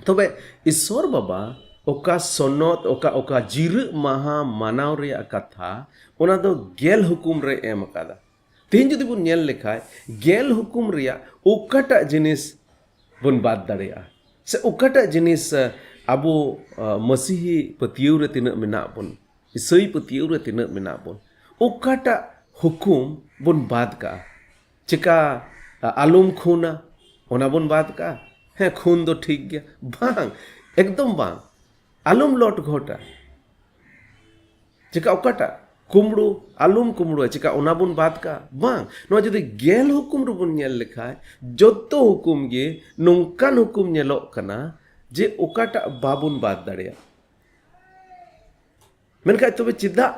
ᱛᱚᱵᱮ ᱤᱥᱚᱨ ᱵᱟᱵᱟ ᱚᱠᱟ ᱥᱚᱱᱚᱛ, ᱚᱠᱟ, ᱚᱠᱟ ᱡᱤᱨᱟᱹᱜ ᱢᱟᱦᱟ ᱢᱟᱱᱟᱣ ᱨᱮᱭᱟᱜ ᱠᱟᱛᱷᱟ, ᱚᱱᱟ ᱫᱚ ᱜᱮᱞ ᱦᱩᱠᱩᱢ ᱨᱮ ᱮᱢ ᱟᱠᱟᱫᱟ᱾ ᱛᱮᱦᱮᱧ ᱡᱩᱫᱤ ᱵᱚᱱ ᱧᱮᱞ ᱞᱮᱠᱷᱟᱡ, ᱜᱮᱞ ᱦᱩᱠᱩᱢ ᱨᱮᱭᱟᱜ ᱚᱠᱟᱴᱟᱜ ᱡᱤᱱᱤᱥ ᱵᱚᱱ ᱵᱟᱫ ᱫᱟᱲᱮᱭᱟᱜᱼᱟ? ᱥᱮ ᱚᱠᱟᱴᱟᱜ ᱡᱤᱱᱤᱥ, ᱟᱵᱚ, ᱢᱟᱹᱥᱤᱦᱤ ᱯᱟᱹᱛᱭᱟᱹᱣ ᱨᱮ ᱛᱤᱱᱟᱹᱜ ᱢᱮᱱᱟᱜ ᱵᱚᱱ, ᱤᱥᱟᱹᱭ ᱯᱟᱹᱛᱭᱟᱹᱣ ᱨᱮ ᱛᱤᱱᱟᱹᱜ ᱢᱮᱱᱟᱜ ᱵᱚᱱ, ᱚᱠᱟᱴᱟᱜ ᱦᱩᱠᱩᱢ ᱵᱚᱱ ᱵᱟᱫ ᱠᱟᱜᱼᱟ? ᱪᱮᱠᱟ, ᱟᱞᱚᱢ ᱠᱷᱩᱱᱟ, ᱚᱱᱟ ᱵᱚᱱ ᱵᱟᱫ ᱠᱟᱜᱼᱟ? ᱦᱮᱸ, ᱠᱷᱩᱱ ᱫᱚ ᱴᱷᱤᱠ ᱜᱮᱭᱟ᱾ ᱵᱟᱝ, ᱮᱠᱫᱚᱢ ᱵᱟᱝ᱾ ᱟᱞᱚᱢ ᱞᱚᱴ ᱜᱷᱚᱴᱟ᱾ ᱪᱮᱠᱟ ᱚᱠᱟᱴᱟᱜ? ᱠᱩᱢᱵᱽᱲᱩ, ᱟᱞᱚᱢ ᱠᱩᱢᱵᱽᱲᱩᱭᱟ᱾ ᱪᱮᱠᱟ ᱚᱱᱟ ᱵᱚᱱ ᱵᱟᱫ ᱠᱟᱜᱼᱟ? ᱵᱟᱝ᱾ ᱱᱚᱣᱟ ᱡᱩᱫᱤ ᱜᱮᱞ ᱦᱩᱠᱩᱢ ᱨᱮᱵᱚᱱ ᱧᱮᱞ ᱞᱮᱠᱷᱟᱡ, ᱡᱚᱛᱚ ᱦᱩᱠᱩᱢ ᱜᱮ ᱱᱚᱝᱠᱟᱱ ᱦᱩᱠᱩᱢ ᱧᱮᱞᱚᱜ ᱠᱟᱱᱟ ᱡᱮ ᱚᱠᱟᱴᱟᱜ ᱵᱟᱵᱚᱱ ᱵᱟᱫ ᱫᱟᱲᱮᱭᱟᱜᱼᱟ᱾ ᱢᱮᱱᱠᱷᱟᱡ ᱛᱚᱵᱮ ᱪᱮᱫᱟᱜ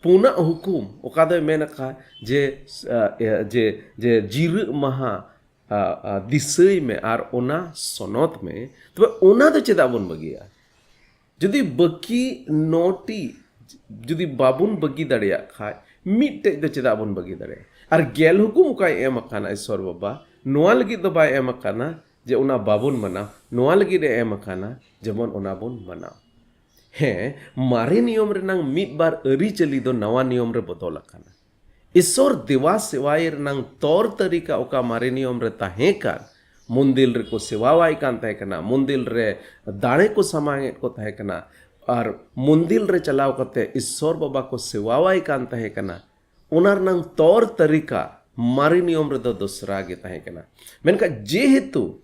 ᱯᱩᱱᱟᱜ ᱦᱩᱠᱩᱢ, ᱚᱠᱟ ᱫᱚᱭ ᱢᱮᱱ ᱟᱠᱟᱫ ᱡᱮ, ᱟ, ᱮ, ᱡᱮ, ᱡᱮ ᱡᱤᱨᱟᱹᱜ ᱢᱟᱦᱟ, ᱟ, ᱟ, ᱫᱤᱥᱟᱹᱭ ᱢᱮ ᱟᱨ ᱚᱱᱟ ᱥᱚᱱᱚᱛ ᱢᱮ, ᱛᱚᱵᱮ ᱚᱱᱟ ᱫᱚ ᱪᱮᱫᱟᱜ ᱵᱚᱱ ᱵᱟᱹᱜᱤᱭᱟ? ᱡᱩᱫᱤ ᱵᱟᱹᱠᱤ ᱱᱚᱴᱤ ᱡᱩᱫᱤ ᱵᱟᱵᱚᱱ ᱵᱟᱹᱜᱤ ᱫᱟᱲᱮᱭᱟᱜ ᱠᱷᱟᱡ, ᱢᱤᱫᱴᱮᱡ ᱫᱚ ᱪᱮᱫᱟᱜ ᱵᱚᱱ ᱵᱟᱹᱜᱤ ᱫᱟᱲᱮᱭᱟᱜᱼᱟ? ᱟᱨ ᱜᱮᱞ ᱦᱩᱠᱩᱢ ᱚᱠᱟᱭ ᱮᱢ ᱟᱠᱟᱱᱟ ᱤᱥᱚᱨ ᱵᱟᱵᱟ, ᱱᱚᱣᱟ ᱞᱟᱹᱜᱤᱫ ᱫᱚ ᱵᱟᱭ ᱮᱢ ᱟᱠᱟᱱᱟ ᱡᱮ ᱚᱱᱟ ᱵᱟᱵᱚᱱ ᱢᱟᱱᱟᱣ, ᱱᱚᱣᱟ ᱞᱟᱹᱜᱤᱫ ᱮ ᱮᱢ ᱟᱠᱟᱱᱟ ᱡᱮᱢᱚᱱ ᱚᱱᱟ ᱵᱚᱱ ᱢᱟᱱᱟᱣ᱾ ᱦᱮᱸ, ᱢᱟᱨᱮ ᱱᱤᱭᱚᱢ ᱨᱮᱱᱟᱝ ᱢᱤᱫ ᱵᱟᱨ ᱟᱹᱨᱤᱪᱟᱹᱞᱤ ᱫᱚ ᱱᱟᱣᱟ ᱱᱤᱭᱚᱢ ᱨᱮ ᱵᱚᱫᱚᱞ ᱟᱠᱟᱱᱟ᱾ ᱤᱥᱚᱨ ᱫᱮᱣᱟ ᱥᱮᱣᱟᱭ ᱨᱮᱱᱟᱝ ᱛᱚᱨ ᱛᱟᱹᱨᱤᱠᱟ ᱚᱠᱟ ᱢᱟᱨᱮ ᱱᱤᱭᱚᱢ ᱨᱮ ᱛᱟᱦᱮᱸ ᱠᱟᱱ, ᱢᱚᱱᱫᱤᱞ ᱨᱮᱠᱚ ᱥᱮᱣᱟᱣᱟᱭ ᱠᱟᱱ ᱛᱟᱦᱮᱸ ᱠᱟᱱᱟ, ᱢᱚᱱᱫᱤᱞ ᱨᱮ ᱫᱟᱲᱮ ᱠᱚ ᱥᱟᱢᱟᱝ ᱮᱫ ᱠᱚ ᱛᱟᱦᱮᱸ ᱠᱟᱱᱟ, ᱟᱨ ᱢᱚᱱᱫᱤᱞ ᱨᱮ ᱪᱟᱞᱟᱣ ᱠᱟᱛᱮ ᱤᱥᱚᱨ ᱵᱟᱵᱟ ᱠᱚ ᱥᱮᱣᱟᱣᱟᱭ ᱠᱟᱱ ᱛᱟᱦᱮᱸ ᱠᱟᱱᱟ᱾ ᱚᱱᱟ ᱨᱮᱱᱟᱝ ᱛᱚᱨ ᱛᱟᱹᱨᱤᱠᱟ ᱢᱟᱨᱮ ᱱᱤᱭᱚᱢ ᱨᱮᱫᱚ ᱫᱚᱥᱨᱟ ᱜᱮ ᱛᱟᱦᱮᱸ ᱠᱟᱱᱟ᱾ ᱢᱮᱱᱠᱷᱟᱱ ᱡᱮᱦᱮᱛᱩ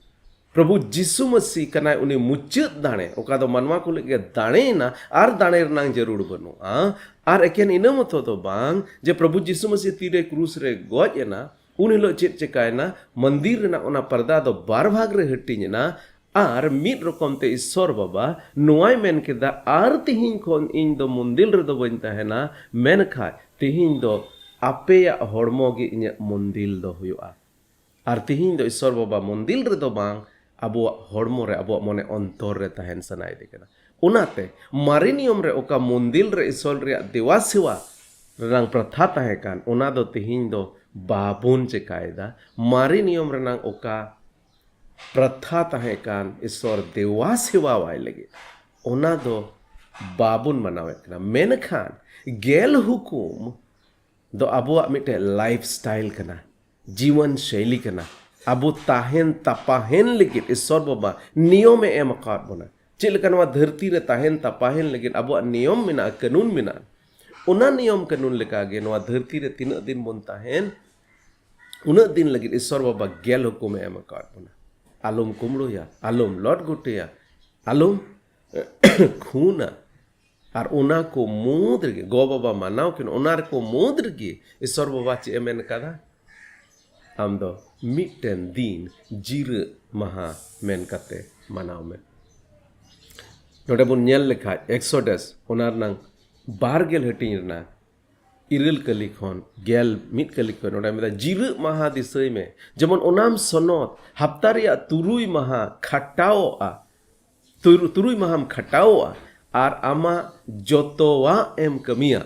ᱯᱨᱚᱵᱷᱩ ᱡᱤᱥᱩ ᱢᱟᱹᱥᱤ ᱠᱟᱱᱟᱭ ᱩᱱᱤ ᱢᱩᱪᱟᱹᱫ ᱫᱟᱲᱮ, ᱚᱠᱟ ᱫᱚ ᱢᱟᱱᱣᱟ ᱠᱚ ᱞᱟᱹᱜᱤᱫ ᱫᱟᱲᱮᱭᱮᱱᱟ ᱟᱨ ᱫᱟᱲᱮ ᱨᱮᱱᱟᱜ ᱡᱟᱹᱨᱩᱲ ᱵᱟᱹᱱᱩᱜᱼᱟ᱾ ᱟᱨ ᱮᱠᱮᱱ ᱤᱱᱟᱹ ᱢᱚᱛᱚ ᱫᱚ ᱵᱟᱝ ᱡᱮ ᱯᱨᱚᱵᱷᱩ ᱡᱤᱥᱩ ᱢᱟᱹᱥᱤ ᱛᱤᱨᱮ ᱠᱨᱩᱥ ᱨᱮ ᱜᱚᱡ ᱮᱱᱟ, ᱩᱱ ᱦᱤᱞᱳᱜ ᱪᱮᱫ ᱪᱮᱠᱟᱭᱮᱱᱟ? ᱢᱚᱱᱫᱤᱨ ᱨᱮᱱᱟᱜ ᱚᱱᱟ ᱯᱚᱨᱫᱟ ᱫᱚ ᱵᱟᱨ ᱵᱷᱟᱜᱽ ᱨᱮ ᱦᱟᱹᱴᱤᱧ ᱮᱱᱟ᱾ ᱟᱨ ᱢᱤᱫ ᱨᱚᱠᱚᱢ ᱛᱮ ᱤᱥᱥᱚᱨ ᱵᱟᱵᱟ ᱱᱚᱣᱟᱭ ᱢᱮᱱ ᱠᱮᱫᱟ, "ᱟᱨ ᱛᱤᱦᱤᱧ ᱠᱷᱚᱱ ᱤᱧ ᱫᱚ ᱢᱚᱱᱫᱤᱨ ᱨᱮᱫᱚ ᱵᱟᱹᱧ ᱛᱟᱦᱮᱱᱟ, ᱢᱮᱱᱠᱷᱟᱱ ᱛᱤᱦᱤᱧ ᱫᱚ ᱟᱯᱮᱭᱟᱜ ᱦᱚᱲᱢᱚ ᱜᱮ ᱤᱧᱟᱹᱜ ᱢᱚᱱᱫᱤᱨ ᱫᱚ ᱦᱩᱭᱩᱜᱼᱟ᱾" ᱟᱨ ᱛᱤᱦᱤᱧ ᱫᱚ ᱤᱥᱥᱚᱨ ᱵᱟᱵᱟ ᱢᱚᱱᱫᱤᱨ ᱨᱮᱫᱚ ᱵᱟᱝ, ᱟᱵᱚᱣᱟᱜ ᱦᱚᱲᱢᱚ ᱨᱮ, ᱟᱵᱚᱣᱟᱜ ᱢᱚᱱᱮ ᱚᱱᱛᱚᱨ ᱨᱮ ᱛᱟᱦᱮᱱ ᱥᱟᱱᱟᱭᱮᱫᱮ ᱠᱟᱱᱟ᱾ ᱚᱱᱟᱛᱮ ᱢᱟᱨᱮ ᱱᱤᱭᱚᱢ ᱨᱮ ᱚᱠᱟ ᱢᱚᱱᱫᱤᱨ ᱨᱮ ᱤᱥᱥᱚᱨ ᱨᱮᱭᱟᱜ ᱫᱮᱣᱟ ᱥᱮᱣᱟ ᱨᱮᱱᱟᱝ ᱯᱨᱚᱛᱷᱟ ᱛᱟᱦᱮᱸ ᱠᱟᱱ, ᱚᱱᱟ ᱫᱚ ᱛᱤᱦᱤᱧ ᱫᱚ ᱵᱟᱵᱚᱱ ᱪᱮᱠᱟᱭᱮᱫᱟ᱾ ᱢᱟᱨᱮ ᱱᱤᱭᱚᱢ ᱨᱮᱱᱟᱝ ᱚᱠᱟ ᱯᱨᱚᱛᱷᱟ ᱛᱟᱦᱮᱸ ᱠᱟᱱ ᱤᱥᱥᱚᱨ ᱫᱮᱣᱟ ᱥᱮᱣᱟᱣᱟᱭ ᱞᱟᱹᱜᱤᱫ, ᱚᱱᱟ ᱫᱚ ᱵᱟᱵᱚᱱ ᱢᱟᱱᱟᱣᱮᱫ ᱠᱟᱱᱟ᱾ ᱢᱮᱱᱠᱷᱟᱱ ᱜᱮᱞ ᱦᱩᱠᱩᱢ ᱫᱚ ᱟᱵᱚᱣᱟᱜ ᱢᱤᱫᱴᱮᱱ ᱞᱟᱭᱤᱯᱷ ᱥᱴᱟᱭᱤᱞ ᱠᱟᱱᱟ, ᱡᱤᱣᱚᱱ ᱥᱮᱭᱞᱤ ᱠᱟᱱᱟ᱾ ᱟᱵᱚ ᱛᱟᱦᱮᱱ ᱛᱟᱯᱟᱦᱮᱱ ᱞᱟᱹᱜᱤᱫ ᱤᱥᱥᱚᱨ ᱵᱟᱵᱟ ᱱᱤᱭᱚᱢᱮ ᱮᱢ ᱟᱠᱟᱫ ᱵᱚᱱᱟ᱾ ᱪᱮᱫ ᱞᱮᱠᱟ ᱱᱚᱣᱟ ᱫᱷᱟᱹᱨᱛᱤ ᱨᱮ ᱛᱟᱦᱮᱱ ᱛᱟᱯᱟᱦᱮᱱ ᱞᱟᱹᱜᱤᱫ ᱟᱵᱚᱣᱟᱜ ᱱᱤᱭᱚᱢ ᱢᱮᱱᱟᱜᱼᱟ, ᱠᱟᱹᱱᱩᱱ ᱢᱮᱱᱟᱜᱼᱟ, ᱚᱱᱟ ᱱᱤᱭᱚᱢ ᱠᱟᱹᱱᱩᱱ ᱞᱮᱠᱟᱜᱮ ᱱᱚᱣᱟ ᱫᱷᱟᱹᱨᱛᱤ ᱨᱮ ᱛᱤᱱᱟᱹᱜ ᱫᱤᱱ ᱵᱚᱱ ᱛᱟᱦᱮᱱ, ᱩᱱᱟᱹᱜ ᱫᱤᱱ ᱞᱟᱹᱜᱤᱫ ᱤᱥᱥᱚᱨ ᱵᱟᱵᱟ ᱜᱮᱞ ᱦᱩᱠᱩᱢᱮ ᱮᱢ ᱟᱠᱟᱫ ᱵᱚᱱᱟ᱾ ᱟᱞᱚᱢ ᱠᱩᱢᱲᱩᱭᱟ, ᱟᱞᱚᱢ ᱞᱚᱴ ᱜᱩᱴᱤᱭᱟ, ᱟᱞᱚᱢ ᱠᱷᱩᱱᱟ᱾ ᱟᱨ ᱚᱱᱟ ᱠᱚ ᱢᱩᱫᱽ ᱨᱮᱜᱮ ᱜᱚ ᱵᱟᱵᱟ ᱢᱟᱱᱟᱣ ᱠᱤᱱ, ᱚᱱᱟ ᱨᱮᱠᱚ ᱢᱩᱫᱽ ᱨᱮᱜᱮ ᱤᱥᱥᱚᱨ ᱵᱟᱵᱟ ᱪᱮᱫ ᱮ ᱢᱮᱱ ᱠᱟᱫᱟ? ᱟᱢ ᱫᱚ ᱢᱤᱫᱴᱮᱱ ᱫᱤᱱ ᱡᱤᱨᱟᱹᱜ ᱢᱟᱦᱟ ᱢᱮᱱ ᱠᱟᱛᱮ ᱢᱟᱱᱟᱣ ᱢᱮ᱾ ᱱᱚᱰᱮ ᱵᱚᱱ ᱧᱮᱞ ᱞᱮᱠᱷᱟᱡ ᱮᱠᱥᱚᱰᱟᱥ, ᱚᱱᱟ ᱨᱮᱱᱟᱝ ᱵᱟᱨ ᱜᱮᱞ ᱦᱟᱹᱴᱤᱧ ᱨᱮᱱᱟᱜ ᱤᱨᱟᱹᱞ ᱠᱟᱹᱞᱤ ᱠᱷᱚᱱ ᱜᱮᱞ ᱢᱤᱫ ᱠᱟᱹᱞᱤ ᱠᱷᱚᱱ ᱱᱚᱰᱮ ᱢᱮᱱᱫᱟ, ᱡᱤᱨᱟᱹᱜ ᱢᱟᱦᱟ ᱫᱤᱥᱟᱹᱭ ᱢᱮ, ᱡᱮᱢᱚᱱ ᱚᱱᱟᱢ ᱥᱚᱱᱚᱛ ᱦᱟᱯᱛᱟ ᱨᱮᱭᱟᱜ ᱛᱩᱨᱩᱭ ᱢᱟᱦᱟ ᱠᱷᱟᱴᱟᱣᱚᱜᱼᱟ, ᱛᱩᱨᱩ-, ᱛᱩᱨᱩᱭ ᱢᱟᱦᱟᱢ ᱠᱷᱟᱴᱟᱣᱚᱜᱼᱟ ᱟᱨ ᱟᱢᱟᱜ ᱡᱚᱛᱚᱣᱟᱜ ᱮᱢ ᱠᱟᱹᱢᱤᱭᱟ,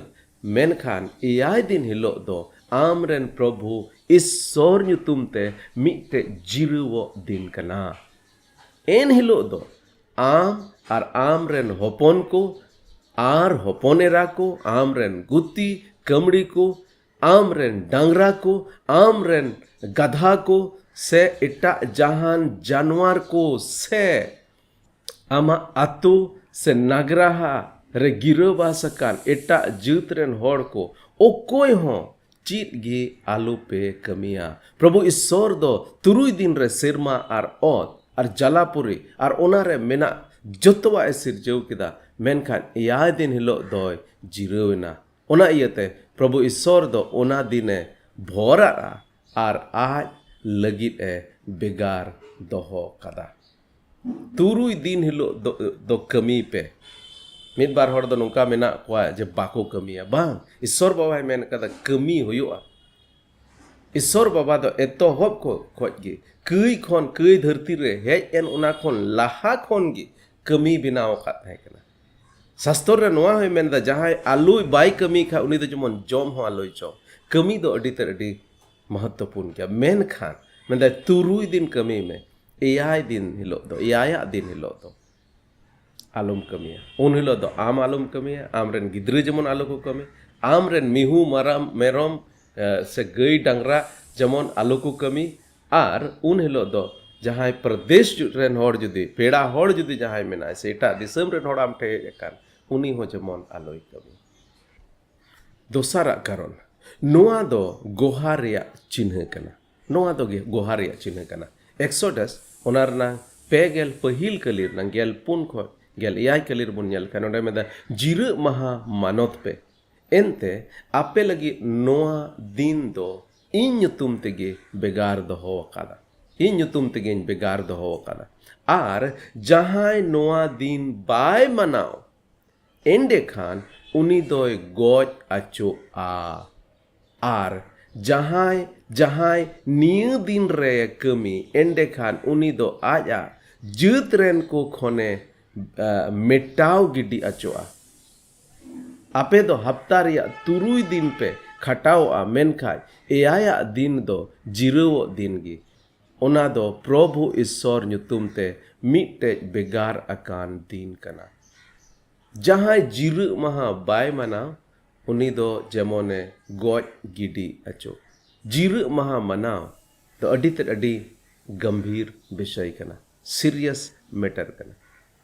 ᱢᱮᱱᱠᱷᱟᱱ ᱮᱭᱟᱭ ᱫᱤᱱ ᱦᱤᱞᱳᱜ ᱫᱚ ᱟᱢᱨᱮᱱ ᱯᱨᱚᱵᱷᱩ ᱤᱥᱥᱚᱨ ᱧᱩᱛᱩᱢ ᱛᱮ ᱢᱤᱫᱴᱮᱡ ᱡᱤᱨᱟᱹᱣᱚᱜ ᱫᱤᱱ ᱠᱟᱱᱟ᱾ ᱮᱱ ᱦᱤᱞᱳᱜ ᱫᱚ ᱟᱢ ᱟᱨ ᱟᱢᱨᱮᱱ ᱦᱚᱯᱚᱱ ᱠᱚ ᱟᱨ ᱦᱚᱯᱚᱱ ᱮᱨᱟ ᱠᱚ, ᱟᱢᱨᱮᱱ ᱜᱩᱛᱤ ᱠᱟᱹᱢᱲᱤ ᱠᱚ, ᱟᱢᱨᱮᱱ ᱰᱟᱝᱨᱟ ᱠᱚ, ᱟᱢᱨᱮᱱ ᱜᱟᱫᱷᱟ ᱠᱚ, ᱥᱮ ᱮᱴᱟᱜ ᱡᱟᱦᱟᱱ ᱡᱟᱱᱣᱟᱨ ᱠᱚ, ᱥᱮ ᱟᱢᱟᱜ ᱟᱛᱳ ᱥᱮ ᱱᱟᱜᱽᱨᱟᱦᱟ ᱨᱮ ᱜᱤᱨᱟᱹᱵᱟᱥ ᱟᱠᱟᱱ ᱮᱴᱟᱜ ᱡᱟᱹᱛ ᱨᱮᱱ ᱦᱚᱲ ᱠᱚ, ᱚᱠᱚᱭ ᱦᱚᱸ ᱪᱮᱫ ᱜᱮ ᱟᱞᱚᱯᱮ ᱠᱟᱹᱢᱤᱭᱟ᱾ ᱯᱨᱚᱵᱷᱩ ᱤᱥᱥᱚᱨ ᱫᱚ ᱛᱩᱨᱩᱭ ᱫᱤᱱ ᱨᱮ ᱥᱮᱨᱢᱟ ᱟᱨ ᱚᱛ ᱟᱨ ᱡᱟᱞᱟᱯᱩᱨᱤ ᱟᱨ ᱚᱱᱟᱨᱮ ᱢᱮᱱᱟᱜ ᱡᱚᱛᱚᱣᱟᱜ ᱮ ᱥᱤᱨᱡᱟᱹᱣ ᱠᱮᱫᱟ, ᱢᱮᱱᱠᱷᱟᱱ ᱮᱭᱟᱭ ᱫᱤᱱ ᱦᱤᱞᱳᱜ ᱫᱚᱭ ᱡᱤᱨᱟᱹᱣ ᱮᱱᱟ᱾ ᱚᱱᱟ ᱤᱭᱟᱹᱛᱮ ᱯᱨᱚᱵᱷᱩ ᱤᱥᱥᱚᱨ ᱫᱚ ᱚᱱᱟ ᱫᱤᱱᱮ ᱵᱷᱚᱨᱟᱜᱼᱟ ᱟᱨ ᱟᱡ ᱞᱟᱹᱜᱤᱫ ᱮ ᱵᱮᱜᱟᱨ ᱫᱚᱦᱚ ᱠᱟᱫᱟ᱾ ᱛᱩᱨᱩᱭ ᱫᱤᱱ ᱦᱤᱞᱳᱜ ᱫᱚ, ᱫᱚ ᱠᱟᱹᱢᱤ ᱯᱮ᱾ ᱢᱤᱫ ᱵᱟᱨ ᱦᱚᱲ ᱫᱚ ᱱᱚᱝᱠᱟ ᱢᱮᱱᱟᱜ ᱠᱚᱣᱟ ᱡᱮ ᱵᱟᱠᱚ ᱠᱟᱹᱢᱤᱭᱟ᱾ ᱵᱟᱝ, ᱤᱥᱥᱚᱨ ᱵᱟᱵᱟᱭ ᱢᱮᱱ ᱠᱟᱫᱟ ᱠᱟᱹᱢᱤ ᱦᱩᱭᱩᱜᱼᱟ᱾ ᱤᱥᱥᱚᱨ ᱵᱟᱵᱟ ᱫᱚ ᱮᱛᱚᱦᱚᱵ ᱠᱚ ᱠᱷᱚᱡ ᱜᱮ, ᱠᱟᱹᱭ ᱠᱷᱚᱱ ᱠᱟᱹᱭ ᱫᱷᱟᱹᱨᱛᱤ ᱨᱮ ᱦᱮᱡ ᱮᱱ ᱚᱱᱟ ᱠᱷᱚᱱ ᱞᱟᱦᱟ ᱠᱷᱚᱱ ᱜᱮ ᱠᱟᱹᱢᱤ ᱵᱮᱱᱟᱣ ᱟᱠᱟᱫ ᱛᱟᱦᱮᱸ ᱠᱟᱱᱟ᱾ ᱥᱟᱥᱛᱚᱨ ᱨᱮ ᱱᱚᱣᱟ ᱦᱚᱸᱭ ᱢᱮᱱᱫᱟ, ᱡᱟᱦᱟᱸᱭ ᱟᱞᱚᱭ ᱵᱟᱭ ᱠᱟᱹᱢᱤ ᱠᱷᱟᱡ ᱩᱱᱤ ᱫᱚ ᱡᱮᱢᱚᱱ ᱡᱚᱢ ᱦᱚᱸ ᱟᱞᱚᱭ ᱡᱚᱢ᱾ ᱠᱟᱹᱢᱤ ᱫᱚ ᱟᱹᱰᱤ ᱛᱮᱫ ᱟᱹᱰᱤ ᱢᱚᱦᱚᱛᱛᱚᱯᱩᱨᱱ ᱜᱮᱭᱟ, ᱢᱮᱱᱠᱷᱟᱱ ᱢᱮᱱᱫᱟᱭ ᱛᱩᱨᱩᱭ ᱫᱤᱱ ᱠᱟᱹᱢᱤ ᱢᱮ, ᱮᱭᱟᱭ ᱫᱤᱱ ᱦᱤᱞᱳᱜ ᱫᱚ, ᱮᱭᱟᱭᱟᱜ ᱫᱤᱱ ᱦᱤᱞᱳᱜ ᱫᱚ ᱟᱞᱚᱢ ᱠᱟᱹᱢᱤᱭᱟ᱾ ᱩᱱ ᱦᱤᱞᱳᱜ ᱫᱚ ᱟᱢ ᱟᱞᱚᱢ ᱠᱟᱹᱢᱤᱭᱟ, ᱟᱢᱨᱮᱱ ᱜᱤᱫᱽᱨᱟᱹ ᱡᱮᱢᱚᱱ ᱟᱞᱚ ᱠᱚ ᱠᱟᱹᱢᱤ, ᱟᱢᱨᱮᱱ ᱢᱤᱦᱩ ᱢᱟᱨᱟᱢ ᱢᱮᱨᱚᱢ ᱮ, ᱥᱮ ᱜᱟᱹᱭ ᱰᱟᱝᱨᱟ ᱡᱮᱢᱚᱱ ᱟᱞᱚ ᱠᱚ ᱠᱟᱹᱢᱤ᱾ ᱟᱨ ᱩᱱ ᱦᱤᱞᱳᱜ ᱫᱚ ᱡᱟᱦᱟᱸᱭ ᱯᱨᱚᱫᱮᱥ ᱨᱮᱱ ᱦᱚᱲ ᱡᱩᱫᱤ, ᱯᱮᱲᱟ ᱦᱚᱲ ᱡᱩᱫᱤ ᱡᱟᱦᱟᱸᱭ ᱢᱮᱱᱟᱭ ᱥᱮ ᱮᱴᱟᱜ ᱫᱤᱥᱚᱢ ᱨᱮᱱ ᱦᱚᱲ ᱟᱢ ᱴᱷᱮᱱ ᱦᱮᱡ ᱟᱠᱟᱱ, ᱩᱱᱤ ᱦᱚᱸ ᱡᱮᱢᱚᱱ ᱟᱞᱚᱭ ᱠᱟᱹᱢᱤ᱾ ᱫᱚᱥᱟᱨᱟᱜ ᱠᱟᱨᱚᱱ, ᱱᱚᱣᱟ ᱫᱚ ᱜᱚᱦᱟ ᱨᱮᱭᱟᱜ ᱪᱤᱱᱦᱟᱹ ᱠᱟᱱᱟ᱾ ᱱᱚᱣᱟ ᱫᱚ ᱜᱮ ᱜᱚᱦᱟ ᱨᱮᱭᱟᱜ ᱪᱤᱱᱦᱟᱹ ᱠᱟᱱᱟ᱾ ᱮᱠᱥᱚᱰᱟᱥ ᱚᱱᱟ ᱨᱮᱱᱟᱝ ᱯᱮ ᱜᱮᱞ ᱯᱟᱹᱦᱤᱞ ᱠᱟᱹᱞᱤ ᱨᱮᱱᱟᱝ ᱜᱮᱞ ᱯᱩᱱ ᱠᱷᱚᱱ ᱜᱮᱞ ᱮᱭᱟᱭ ᱠᱟᱹᱞᱤ ᱨᱮᱵᱚᱱ ᱧᱮᱞ ᱠᱷᱟᱱ, ᱱᱚᱰᱮ ᱢᱮᱱᱫᱟ, "ᱡᱤᱨᱟᱹᱜ ᱢᱟᱦᱟ ᱢᱟᱱᱚᱛ ᱯᱮ, ᱮᱱᱛᱮ ᱟᱯᱮ ᱞᱟᱹᱜᱤᱫ ᱱᱚᱣᱟ ᱫᱤᱱ ᱫᱚ ᱤᱧ ᱧᱩᱛᱩᱢ ᱛᱮᱜᱮ ᱵᱮᱜᱟᱨ ᱫᱚᱦᱚ ᱟᱠᱟᱫᱟ, ᱤᱧ ᱧᱩᱛᱩᱢ ᱛᱮᱜᱮᱧ ᱵᱮᱜᱟᱨ ᱫᱚᱦᱚ ᱟᱠᱟᱫᱟ᱾ ᱟᱨ ᱡᱟᱦᱟᱸᱭ ᱱᱚᱣᱟ ᱫᱤᱱ ᱵᱟᱭ ᱢᱟᱱᱟᱣ, ᱮᱸᱰᱮᱠᱷᱟᱱ ᱩᱱᱤ ᱫᱚᱭ ᱜᱚᱡ ᱟᱪᱚᱜᱼᱟ᱾ ᱟᱨ ᱡᱟᱦᱟᱸᱭ ᱡᱟᱦᱟᱸᱭ ᱱᱤᱭᱟᱹ ᱫᱤᱱ ᱨᱮ ᱠᱟᱹᱢᱤ, ᱮᱸᱰᱮᱠᱷᱟᱱ ᱩᱱᱤ ᱫᱚ ᱟᱡᱟᱜ ᱡᱟᱹᱛ ᱨᱮᱱ ᱠᱚ ᱠᱷᱚᱱᱮ, ᱟ, ᱢᱮᱴᱟᱣ ᱜᱤᱰᱤ ᱟᱪᱚᱜᱼᱟ᱾ ᱟᱯᱮ ᱫᱚ ᱦᱟᱯᱛᱟ ᱨᱮᱭᱟᱜ ᱛᱩᱨᱩᱭ ᱫᱤᱱ ᱯᱮ ᱠᱷᱟᱴᱟᱣᱚᱜᱼᱟ, ᱢᱮᱱᱠᱷᱟᱱ ᱮᱭᱟᱭᱟᱜ ᱫᱤᱱ ᱫᱚ ᱡᱤᱨᱟᱹᱣᱚᱜ ᱫᱤᱱ ᱜᱮ᱾ ᱚᱱᱟ ᱫᱚ ᱯᱨᱚᱵᱷᱩ ᱤᱥᱥᱚᱨ ᱧᱩᱛᱩᱢ ᱛᱮ ᱢᱤᱫᱴᱮᱡ ᱵᱮᱜᱟᱨ ᱟᱠᱟᱱ ᱫᱤᱱ ᱠᱟᱱᱟ᱾ ᱡᱟᱦᱟᱸᱭ ᱡᱤᱨᱟᱹᱜ ᱢᱟᱦᱟ ᱵᱟᱭ ᱢᱟᱱᱟᱣ, ᱩᱱᱤ ᱫᱚ ᱡᱮᱢᱚᱱᱮ ᱜᱚᱡ ᱜᱤᱰᱤ ᱟᱪᱚ᱾ ᱡᱤᱨᱟᱹᱜ ᱢᱟᱦᱟ ᱢᱟᱱᱟᱣ ᱫᱚ ᱟᱹᱰᱤ ᱛᱮᱫ ᱟᱹᱰᱤ ᱜᱟᱢᱵᱷᱤᱨ ᱵᱤᱥᱚᱭ ᱠᱟᱱᱟ, ᱥᱤᱨᱤᱭᱟᱥ ᱢᱮᱴᱟᱨ ᱠᱟᱱᱟ᱾